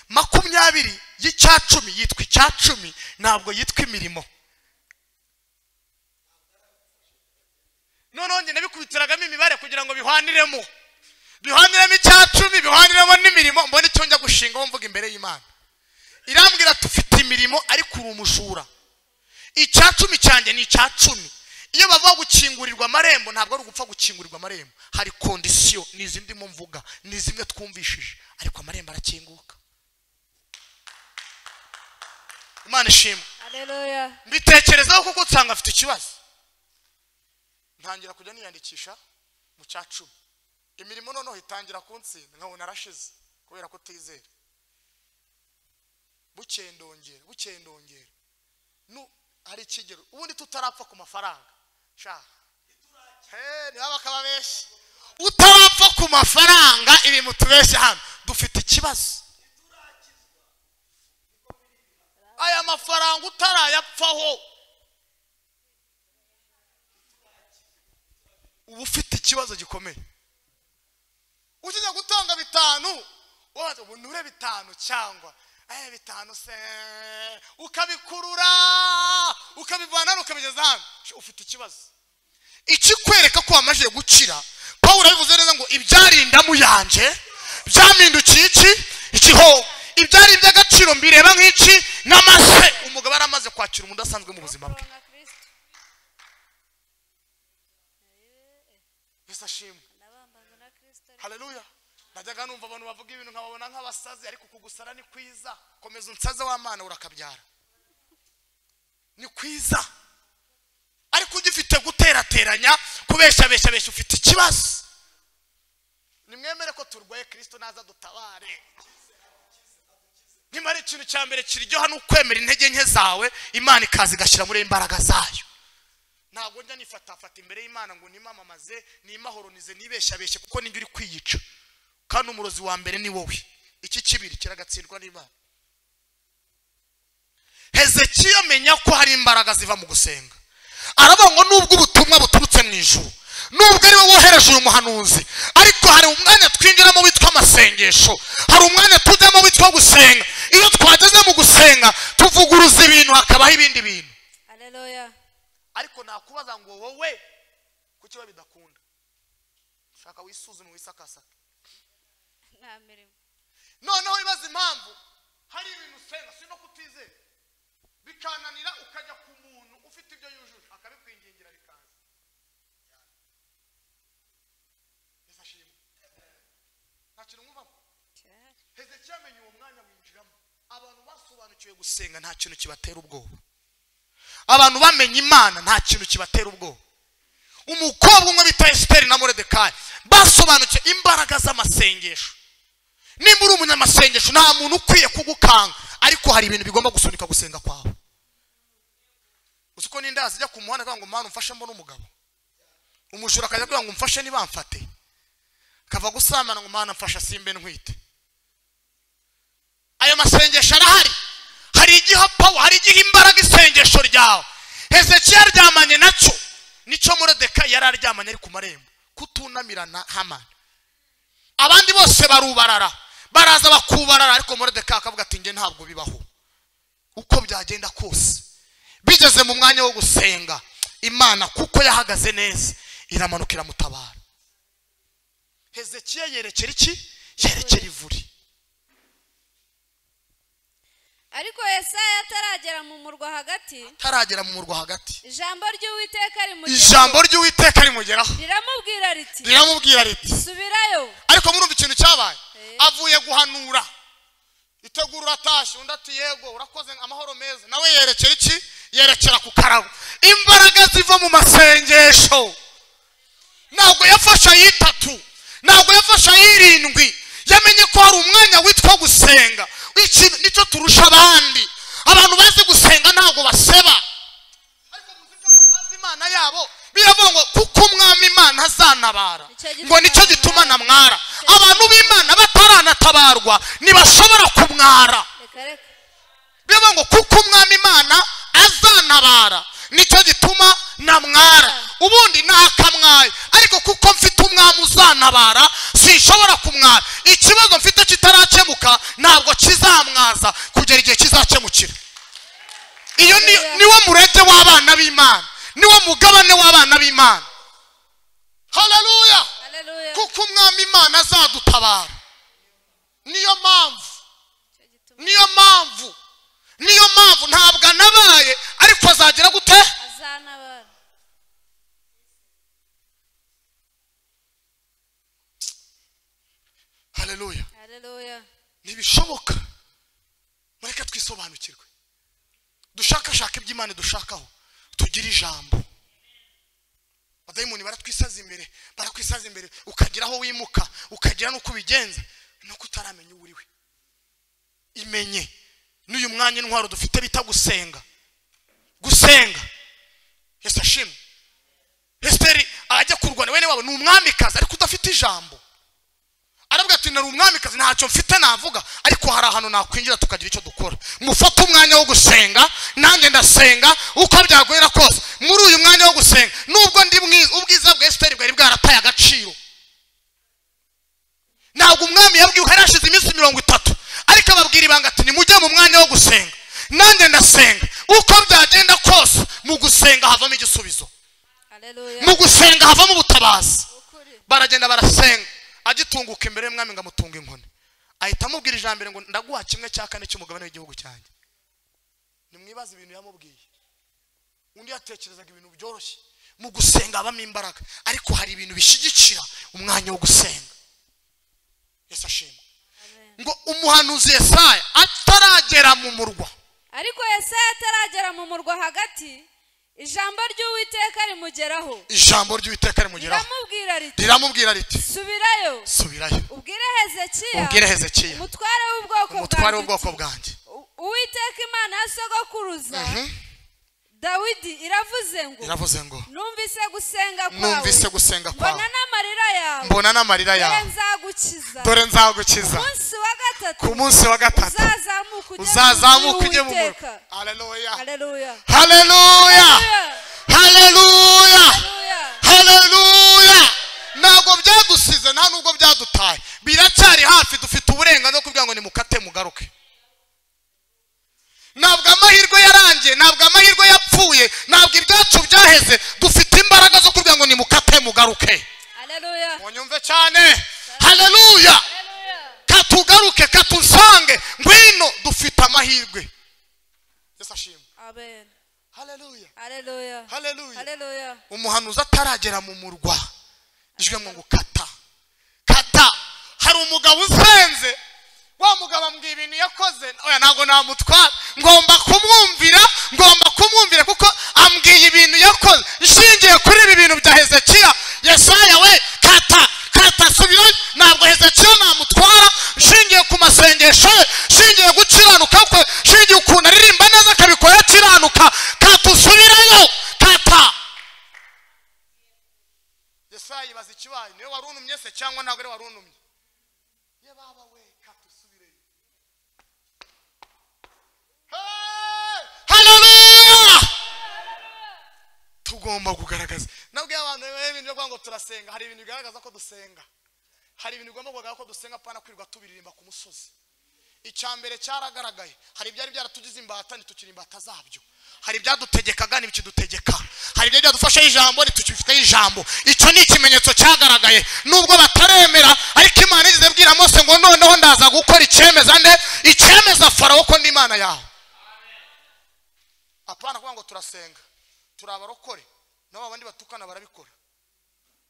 20 y'icya 10 yitwa icya 10, ntabwo yitwa imirimo. None nabikubitiragamo imibare kugira ngo bihwaniremo icya 10, bihwaniremo n'imirimo, mbone icyo njya gushinga mvuga imbere y'Imana. Irambwira tufite imirimo ariko uri umujura. Icya 10 cyanjye ni icya 10. Iyo bavuga gukingurirwa amarembo ntabwo ari ugupfa gukingurirwa amarembo, hari condition, ni izindi mo mvuga, ni zimwe twumvishije, ariko amarembo arakinguka. Imana ishimwe. Haleluya. Mbitekerezaho kuko nsanga afite ikibazo. Ntangira kujya niyandikisha mu cya 10. Imirimo noneho itangira kuntsinda nkabona narashize kubera ko utizera. Bukeye ndongera. Nu hari ikigero ubundi tutarapfa ku mafaranga. Sha. Niba bakababeshya. Utarapfa ku mafaranga ibi mutubeshya hano dufite ikibazo. Aya mafaranga utarayapfaho uba ufite ikibazo gikomeye. Ukijya gutanga 5, waza ubunure 5 cyangwa 5 se ukabikurura ukabivana ukabigeza hano, ufite ikibazo. Ikikwereka ko wamaze gukira, Pawulo yabivuze neza ngo ibyarindamu yanje byamindukiye iki ikiho, ibyari iby'agaciro mbireba nk'iki n'amase. Umugabo aramaze kwakira umuntu udasanzwe mu buzima bwe. Yesu ashimwe. Haleluya. Najyaga numva abantu bavuga ibintu nkababona nk'abasazi, ariko kugusara ni kwiza. Komeza unsaze w'Imana urakabyara. Ni kwiza. Ariko ugifite guterateranya, kubesha besha besha, ufite ikibazo. Nimwemere ko turwaye, Kristo naza dutabare. Nimara ikintu cya mbere kiryoha ni ukwemera intege nke zawe, Imana ikaza igashyira muri imbaraga zayo. Ntabwo njya nifatafata imbere y'Imana ngo nimamamaze, nimahoronize, nibesha beshe, kuko ninjye uri kwiyica. Kandi umurozi wa mbere ni wowe. Iki kibiri kiragatsindwa n'Imana. Hezekiya amenya ko hari imbaraga ziva mu gusenga. Aravuga ngo nubwo ubutumwa buturutse mu ijuru, nubwo ari we wohereje uyu muhanuzi, ariko hari umwanya twinjiramo witwa amasengesho, hari umwanya tujyamo witwa gusenga. Iyo twageze mu gusenga tuvuguruza ibintu hakabaho ibindi bintu. Haleluya. Ariko nakubaza ngo wowe kuki bidakunda? Shaka wisuzume wisakasaka. Nta mirimo. Noneho ibaza impamvu hari ibintu usenga si no kutizera bikananira, ukajya ku muntu ufite ibyo yujuje akabikwingingira bikaza. Yesu ashimwe. Nta kintu mwumvamo. Hezekiya amenye uwo mwanya winjiramo. Abantu basobanukiwe gusenga nta kintu kibatera ubwoba. Abantu bamenye Imana nta kintu kibatera ubwoba. Umukobwa umwe bita Esiteri na Moridekayi basobanukiwe imbaraga z'amasengesho. Nimba uri umunyamasengesho nta muntu ukwiye kugukanga, ariko hari ibintu bigomba gusunika gusenga kwawe. Uzi ko n'inda zijya ku muhanda akavuga ngo Mana umfashe mbone umugabo, umujura akajya kugira ngo umfashe nibamfate, akava gusambana ngo Mana mfasha simbe ntwite. Ayo masengesho arahari. Hari igihe power, hari igihe imbaraga isengesho ryawe. Hezekiya aryamanye nacyo, nicyo Moridekayi yari aryamanye ari ku marembo, kutunamirana Hamani. Abandi bose barubarara, baraza bakubarara, ariko Moridekayi akavuga ati nge ntabwo bibaho. Uko byagenda kose, bigeze mu mwanya wo gusenga Imana kuko yahagaze neza iramanuka iramutabara. Hezekiya yerekera iki? Yerekera ivuri. Ariko Yesaya ataragera mu murwa hagati, ijambo ry'Uwiteka rimugeraho, riramubwira riti subirayo. Ariko murumva ikintu cyabaye, avuye guhanura itegura uratashye, undi ati yego urakoze amahoro meza, nawe yerekera iki? Yerekera ku karago. Imbaraga ziva mu masengesho. Ntabwo yafashe ayitatu, ntabwo yafashe ayirindwi, yamenye ko hari umwanya witwa gusenga. Iki nicyo turusha abandi. Abantu bazi gusenga ntabwo baseba, ariko muzi ko bazi Imana yabo. Biravuga ngo kuko umwami Imana azanabara, ngo nicyo gituma namwara. Abantu b'Imana bataranatabarwa ntibashobora kumwara. Bivuga ngo kuko umwami Imana azantabara nicyo gituma namwara. Ubundi nakamwaye, ariko kuko mfite umwami uzantabara sinshobora kumwara. Ikibazo mfite kitarakemuka ntabwo kizamwaza kugera igihe kizakemukira. Iyo niwo murage w'abana b'Imana, niwo mugabane w'abana b'Imana. Haleluya! Kuko umwami Imana azadutabara. Niyo mpamvu, niyo mpamvu, niyo mpamvu ntabwo anabaye, ariko azagira gute? Azanabara. Haleluya. Haleluya. Ntibishoboka. Mureke twisobanukirwe. Dushakashaka iby'Imana dushakaho, tugira ijambo. Abadayimoni baratwisaza imbere, barakwisaza imbere, ukagira aho wimuka, ukagira n'uko ubigenza, nuko utaramenya uwo uriwe. Imenye. N'uyu mwanya intwaro dufite bita gusenga. Gusenga. Yesu ashimwe. Esteri ajya kurwana wene wabo ni umwamikazi ariko udafite ijambo. Aravuga ati nari umwamikazi ntacyo mfite navuga, ariko hari ahantu nakwinjira tukagira icyo dukora. Mufate umwanya wo gusenga, nanjye ndasenga uko byagwera kose. Muri uyu mwanya wo gusenga, nubwo ndi mwiza, ubwiza bwa Esteri bwari bwarataye agaciro. Ntabwo umwami yabwiwe hari hashize iminsi 30, ariko ababwira ibanga ati nimujye mu mwanya wo gusenga, nanjye ndasenga uko byagenda kose. Mu gusenga havamo igisubizo. Mu gusenga havamo ubutabazi. Baragenda barasenga. Agitunguka imbere y'umwami ngo amutunga inkoni, ahita amubwira ijambo ngo ndaguha 1/4 cy'umugabane w'igihugu cyanjye. Nimwibaze ibintu yamubwiye. Undi yatekerezaga ibintu byoroshye. Mu gusenga habamo imbaraga, ariko hari ibintu bishyigikira umwanya wo gusenga. Yesu ashimwe. Ngo umuhanuzi Yesaya ataragera mu murwa, ariko Yesaya ataragera mu murwa hagati, ijambo ry'Uwiteka rimugeraho. Ijambo ry'Uwiteka rimugeraho. Riramubwira riti subirayo, subirayo, ubwire Hezekiya, ubwire Hezekiya umutware w'ubwoko bwanjye, Uwiteka Imana ya sogokuruza Dawidi iravuze ngo, numvise gusenga kwawe, numvise gusenga kwawe, mbona n'amarira yawe, mbona n'amarira yawe, dore nzagukiza, ku munsi wa gatatu uzazamuka ujye mu murwa. Haleluya, haleluya, haleluya, haleluya, haleluya. Ntabwo byadusize, nta nubwo byadutaye, biracyari hafi. Dufite uburenganzira bwo kuvuga ngo nimukate mugaruke. Ntabwo amahirwe yarangiye, ntabwo amahirwe yapfuye, ntabwo ibyacu byaheze. Dufite imbaraga zo kuvuga ngo nimukate mugaruke. Haleluya. Munyumve cyane. Haleluya. Katugaruke, katusange, ngwino, dufite amahirwe. Yesu ashimwe. Amen. Haleluya. Haleluya. Haleluya. Haleluya. Umuhanuzi ataragera mu murwa, ijwi ngo kata. Kata. Hari umugabo usenze, wa mugabo ambwiye ibintu yakoze, oya ntabwo namutwara, ngomba kumwumvira, ngomba kumwumvira kuko ambwiye ibintu yakoze. Nshingiye kuri ibi bintu bya Hezekiya, Yesaya we kata, kata subira, ntabwo Hezekiya namutwara. Nshingiye ku masengesho ye, nshingiye gukiranuka kwe, nshingiye ukuntu aririmba neza akabikora akiranuka, kata usubirayo, kata. Yesaya yibaza ikibaye, niwe wari unumye se cyangwa ntabwo ari wari unumye? Ye baba we, kata usubireyo. Haleluya. Tugomba kugaragaza. Nabwo abantu ibintu byo ngo turasenga, hari ibintu bigaragaza ko dusenga. Hari ibintu bigomba kugaragaza ko dusenga, pana kwirirwa tubiririmba ku musozi. Icyambere cyaragaragaye, hari ibyari byaratugize imbata ntitukiri imbata zabyo. Hari ibyadutegekaga ntibikidutegeka. Hari ibyo byadufashe ijambo ntitukifite ijambo. Icyo ni ikimenyetso cyagaragaye. Nubwo bataremera, ariko Imana igeze ibwira Mose ngo noneho ndaza gukora icyemeza nde? Icyemeza Farawo ko ndi Imana yawe. Apana kuvuga ngo turasenga, turabarokore, nabo abandi batukana barabikora.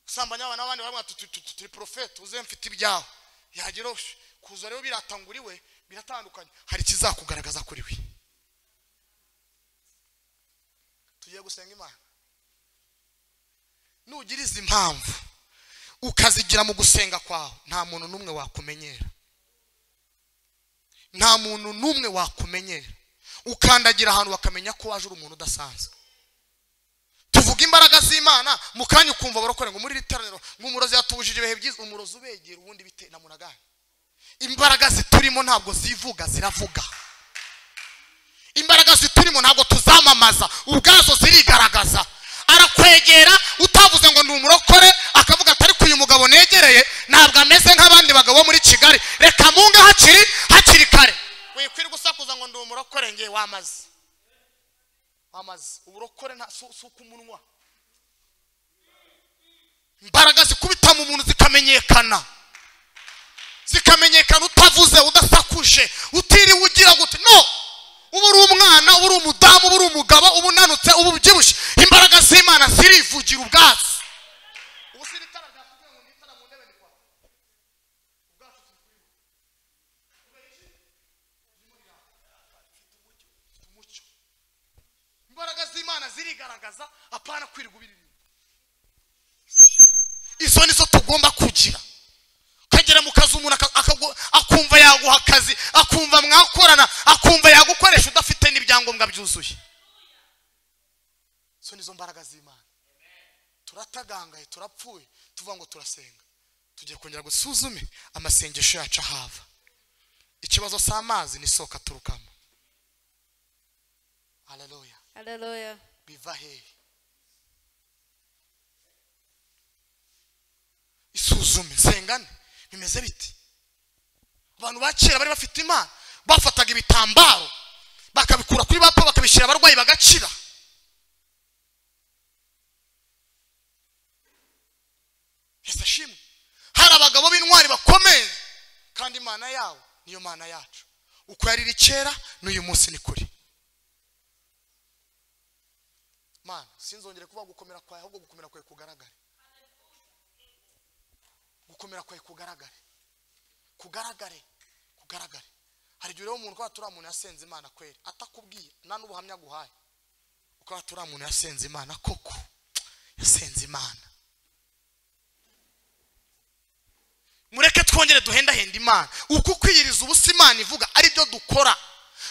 Usambanya abana n'abandi baravuga turi profete, uze mfite ibyawe. Yagira kuza rero biratanguriwe, biratandukanye. Hari ikizakugaragaza kuri we. Tugiye gusenga Imana. Nugira izi impamvu ukazigira mu gusenga kwawe, nta muntu n'umwe wakumenyera. Nta muntu n'umwe wakumenyera. Ukandagira ahantu bakamenya ko waje uri umuntu udasanzwe. Tuvuga imbaraga z'Imana mu kanya ukumva barokore ngo muri ritaraniro ngo umurozi yatubujije ibihe byiza. Umurozi ubegera ubundi bite na munagani. Imbaraga ziturimo ntabwo zivuga, ziravuga. Imbaraga ziturimo ntabwo tuzamamaza, ubwazo zirigaragaza. Arakwegera utavuze ngo ndi umurokore, akavuga atari uyu mugabo negereye ntabwo ameze nk'abandi bagabo muri Kigali, reka munga hakiri kare. Wikwira gusakuza ngo ndi umurokore ngiye wamaze. Wamaze uburokore nta suku umunwa. Imbaraga zikubita mu muntu zikamenyekana. Zikamenyekana utavuze, udasakuje, utiriwe ugira gute. No, ubu uri umwana, ubu uri umudamu, ubu uri umugabo, ubu unanutse, ubu ubyibushye. Imbaraga z'Imana zirivugira ubwazo. Ubu si itara ryakubwiye ngo nditara mu ntebe ni kwa. Ubwacu turi umucyo. Imbaraga z'Imana zirigaragaza, apana kwirirwa ubiririmba. Izo nizo tugomba kugira. Ukagera mu kazi umuntu akumva yaguha akazi, akumva mwakorana, akumva yagukoresha udafite n'ibyangombwa byuzuye. Izo nizo mbaraga z'Imana. Turatagangaye, turapfuye, tuvuga ngo turasenga. Tugiye kongera gusuzume amasengesho yacu ahava. Ikibazo si amazi, ni isoko aturukamo. Haleluya. Haleluya. Biva hehe? Isuzume, sengane, bimeze biti. Abantu ba kera bari bafite Imana, bafataga ibitambaro bakabikura kuri bapfa bakabishyira abarwayi bagakira. Yesu ashimwe. Hari abagabo b'intwari bakomeye, kandi Imana yawe niyo Mana yacu. Uko yari iri kera n'uyu munsi ni kuri. Mana, sinzongere kuba gukomera kwawe, ahubwo gukomera kwawe kugaragare. Gukomera kwawe kugaragare. Kugaragare, kugaragare. Hari igihe ureba umuntu ukaba turi umuntu yasenze Imana kweri, atakubwiye nta n'ubuhamya aguhaye. Ukaba turi umuntu yasenze Imana koko, yasenze Imana. Mureke twongere duhendahenda Imana. Uko kwiyiriza ubusa Imana ivuga ari byo dukora.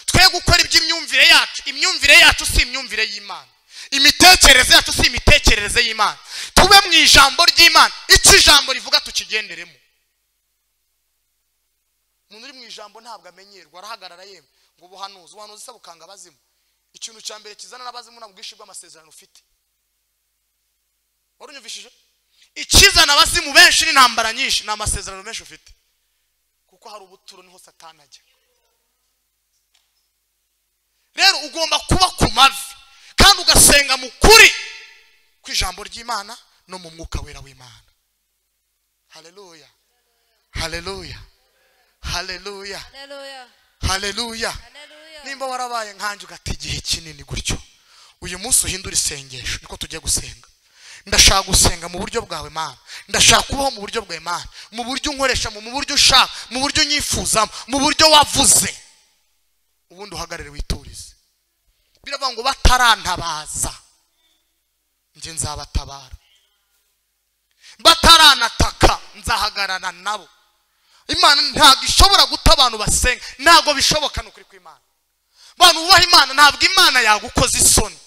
Twe gukora iby'imyumvire yacu. Imyumvire yacu si imyumvire y'Imana. Imitekerereze yacu si imitekerereze y'Imana. Tube mu ijambo ry'Imana. Icyo ijambo rivuga tukigenderemo. Umuntu uri mu ijambo ntabwo amenyerwa, arahagarara yemwe ngo ubuhanuzi, ubuhanuzi se bukanga abazimu. Ikintu cya mbere kizana n'abazimu ntabwo ubwishyu bw'amasezerano ufite. Warunyumvishije? Ikizana abazimu benshi n'intambara nyinshi ni amasezerano menshi ufite. Kuko hari ubuturo niho Satani ajya. Rero ugomba kuba ku mavi kandi ugasenga mu kuri ku ijambo ry'Imana no mu mwuka wera w'Imana. Haleluya. Haleluya. Haleluya. Haleluya. Nimba warabaye nkanje ugata igihe kinini gutyo, uyu munsi uhindura isengesho. Niko tugiye gusenga. Ndashaka gusenga mu buryo bwawe Mana. Ndashaka kubaho mu buryo bwawe Mana. Mu buryo unkoresha, mu buryo ushaka, mu buryo unyifuzamo, mu buryo wavuze. Ubundi uhagarare witurize. Biravuga ngo batarantabaza nje nzabatabara, bataranataka nzahagarana nabo. Imana ntabwo ishobora guta abantu basenga, ntabwo bishoboka n'ukuri kw'Imana. Abantu bubaha Imana, ntabwo Imana yagukoza isoni,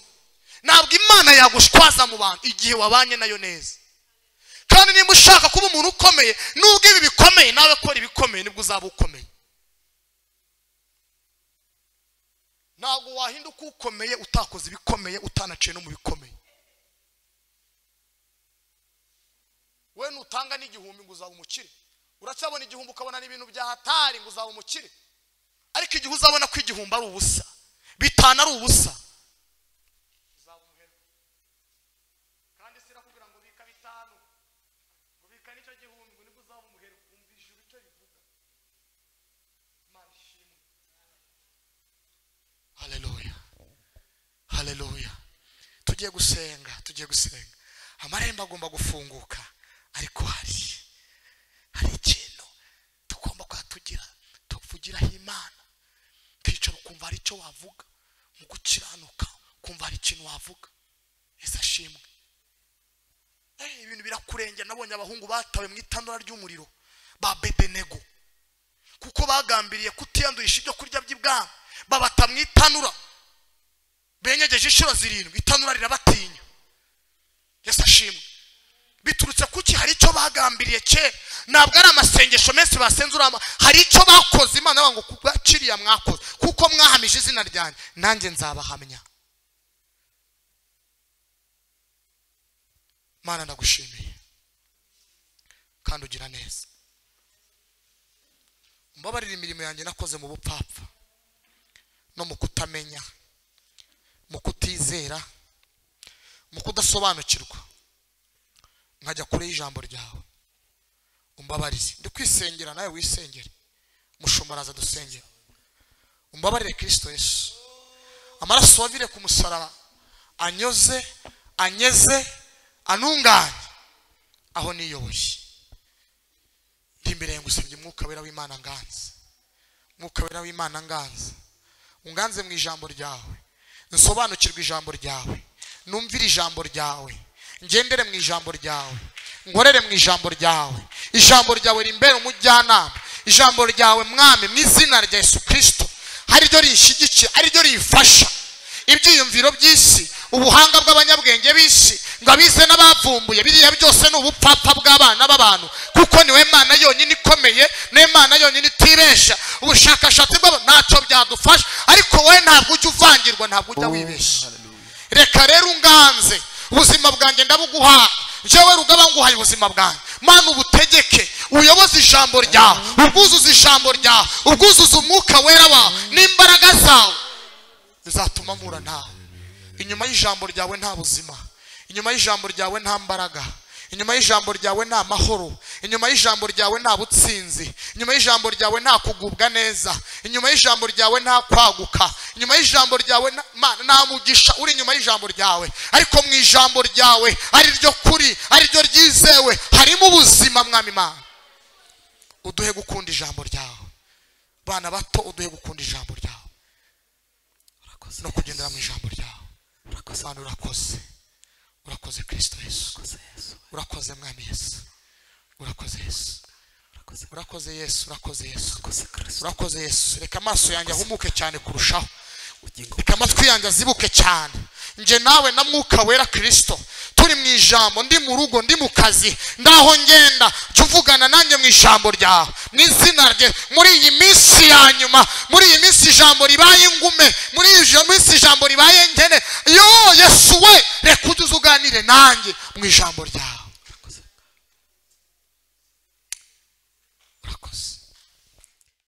ntabwo Imana yagushwaza mu bantu igihe wabanye nayo neza. Kandi niba ushaka kuba umuntu ukomeye, nubwo ibi bikomeye nawe kora ibikomeye, nibwo uzaba ukomeye. Ntabwo wahinduka ukomeye utakoze ibikomeye, utanaciye no mu bikomeye. We nutanga n'igihumbi ngo uzaba umukire. Uracyabona igihumbi ukabona n'ibintu bya hatari ngo uzaba umukire. Ariko igihe uzabona ko igihumbi ari ubusa, bitana ari ubusa, uzaba umuherwe. Kandi sirakubwira ngo bika bitanu, ngo bika n'icyo gihumbi ngo nibwo uzaba umuherwe. Umva ijuru icyo rivuga. Imana ishimwe. Haleluya. Haleluya. Tugiye gusenga, tugiye gusenga. Amarembo agomba gufunguka, ariko hari ikintu tugomba kwatugira, tuvugiraho Imana. Kwicara ukumva hari icyo wavuga, mu gukiranuka ukumva hari ikintu wavuga. Yesu ashimwe. Ibintu birakurengera. Nabonye abahungu batawe mu itanura ry'umuriro ba Bedenego, kuko bagambiriye kutiyandurisha ibyo kurya by'ibwami, babata mu itanura. Benyegeje inshuro 7, itanura rirabatinya. Yesu ashimwe. Biturutse kuki? Hari icyo bagambiriye kera. Ntabwo ari amasengesho menshi basenzura, hari icyo bakoze. Imana ngo kubakiriya mwakoze, kuko mwahamije izina ryanjye, nanjye nzabahamya. Mana ndagushimiye kandi ugira neza. Mbabarira imirimo yanjye nakoze mu bupfapfa no mu kutamenya, mu kutizera, mu kudasobanukirwa, nkajya kure y'ijambo ryawe. Umbabarire. Ndi kwisengera nawe wisengere. Mushumba araza dusengera. Umbabarire Kristo Yesu. Amaraso wavire ku musaraba anyoze, anyeze, anunganye aho niyoboye. Ndi imbere ngusabye Umwuka Wera w'Imana nganze. Umwuka Wera w'Imana nganze. Unganze mu ijambo ryawe. Nsobanukirwe ijambo ryawe. Numvire ijambo ryawe. Ngendere mu ijambo ryawe. Nkorere mu ijambo ryawe. Ijambo ryawe rimbere umujyanama. Ijambo ryawe Mwami mu izina rya Yesu Kristo ari ryo rinshyigikira, ari ryo rifasha. Ibyiyumviro by'isi, ubuhanga bw'abanyabwenge b'isi, ngo abize n'abavumbuye, biriya byose ni ubupfapfa bw'abana b'abantu, kuko niwe Mana yonyine ikomeye, niwe Mana yonyine itibesha. Ubushakashatsi bwabo ntacyo byadufasha, ariko wowe ntabwo ujya uvangirwa, ntabwo ujya wibesha. Reka rero unganze ubuzima bwanjye ndabuguha. Jewe Rugaba nguhaye ubuzima bwanjye. Mana ubutegeke, uyoboze ijambo ryawe, ubwuzuze ijambo ryawe, ubwuzuze Umwuka Wera wawe n'imbaraga zawe, bizatuma mpura nawe. Inyuma y'ijambo ryawe nta buzima, inyuma y'ijambo ryawe nta mbaraga, inyuma y'ijambo ryawe nta mahoro, inyuma y'ijambo ryawe nta butsinzi, inyuma y'ijambo ryawe nta kugubwa neza, inyuma y'ijambo ryawe nta kwaguka, inyuma y'ijambo ryawe nta mugisha uri inyuma y'ijambo ryawe. Ariko mu ijambo ryawe ari ryo kuri, ari ryo ryizewe, harimo ubuzima. Mwami Imana, uduhe gukunda ijambo ryawe. Bana bato, uduhe gukunda ijambo ryawe no kugendera mu ijambo ryawe. Mana urakoze, urakoze Kristo Yesu, urakoze Mwami Yesu, urakoze Yesu, urakoze Yesu, urakoze Yesu, urakoze Yesu. Reka amaso yanjye ahumuke cyane kurushaho, reka amatwi yanjye azibuke cyane. Nje nawe na Mwuka Wera Kristo turi mu ijambo, ndi mu rugo, ndi mu kazi, ndaho ngenda, jya uvugana nanjye mu ijambo ryawe, mu izina rye. Muri iyi minsi ya nyuma, muri iyi minsi ijambo ribaye ingume, muri iyi minsi ijambo ribaye nkene, yo Yesu we, reka ujye uganire nanjye mu ijambo ryawe.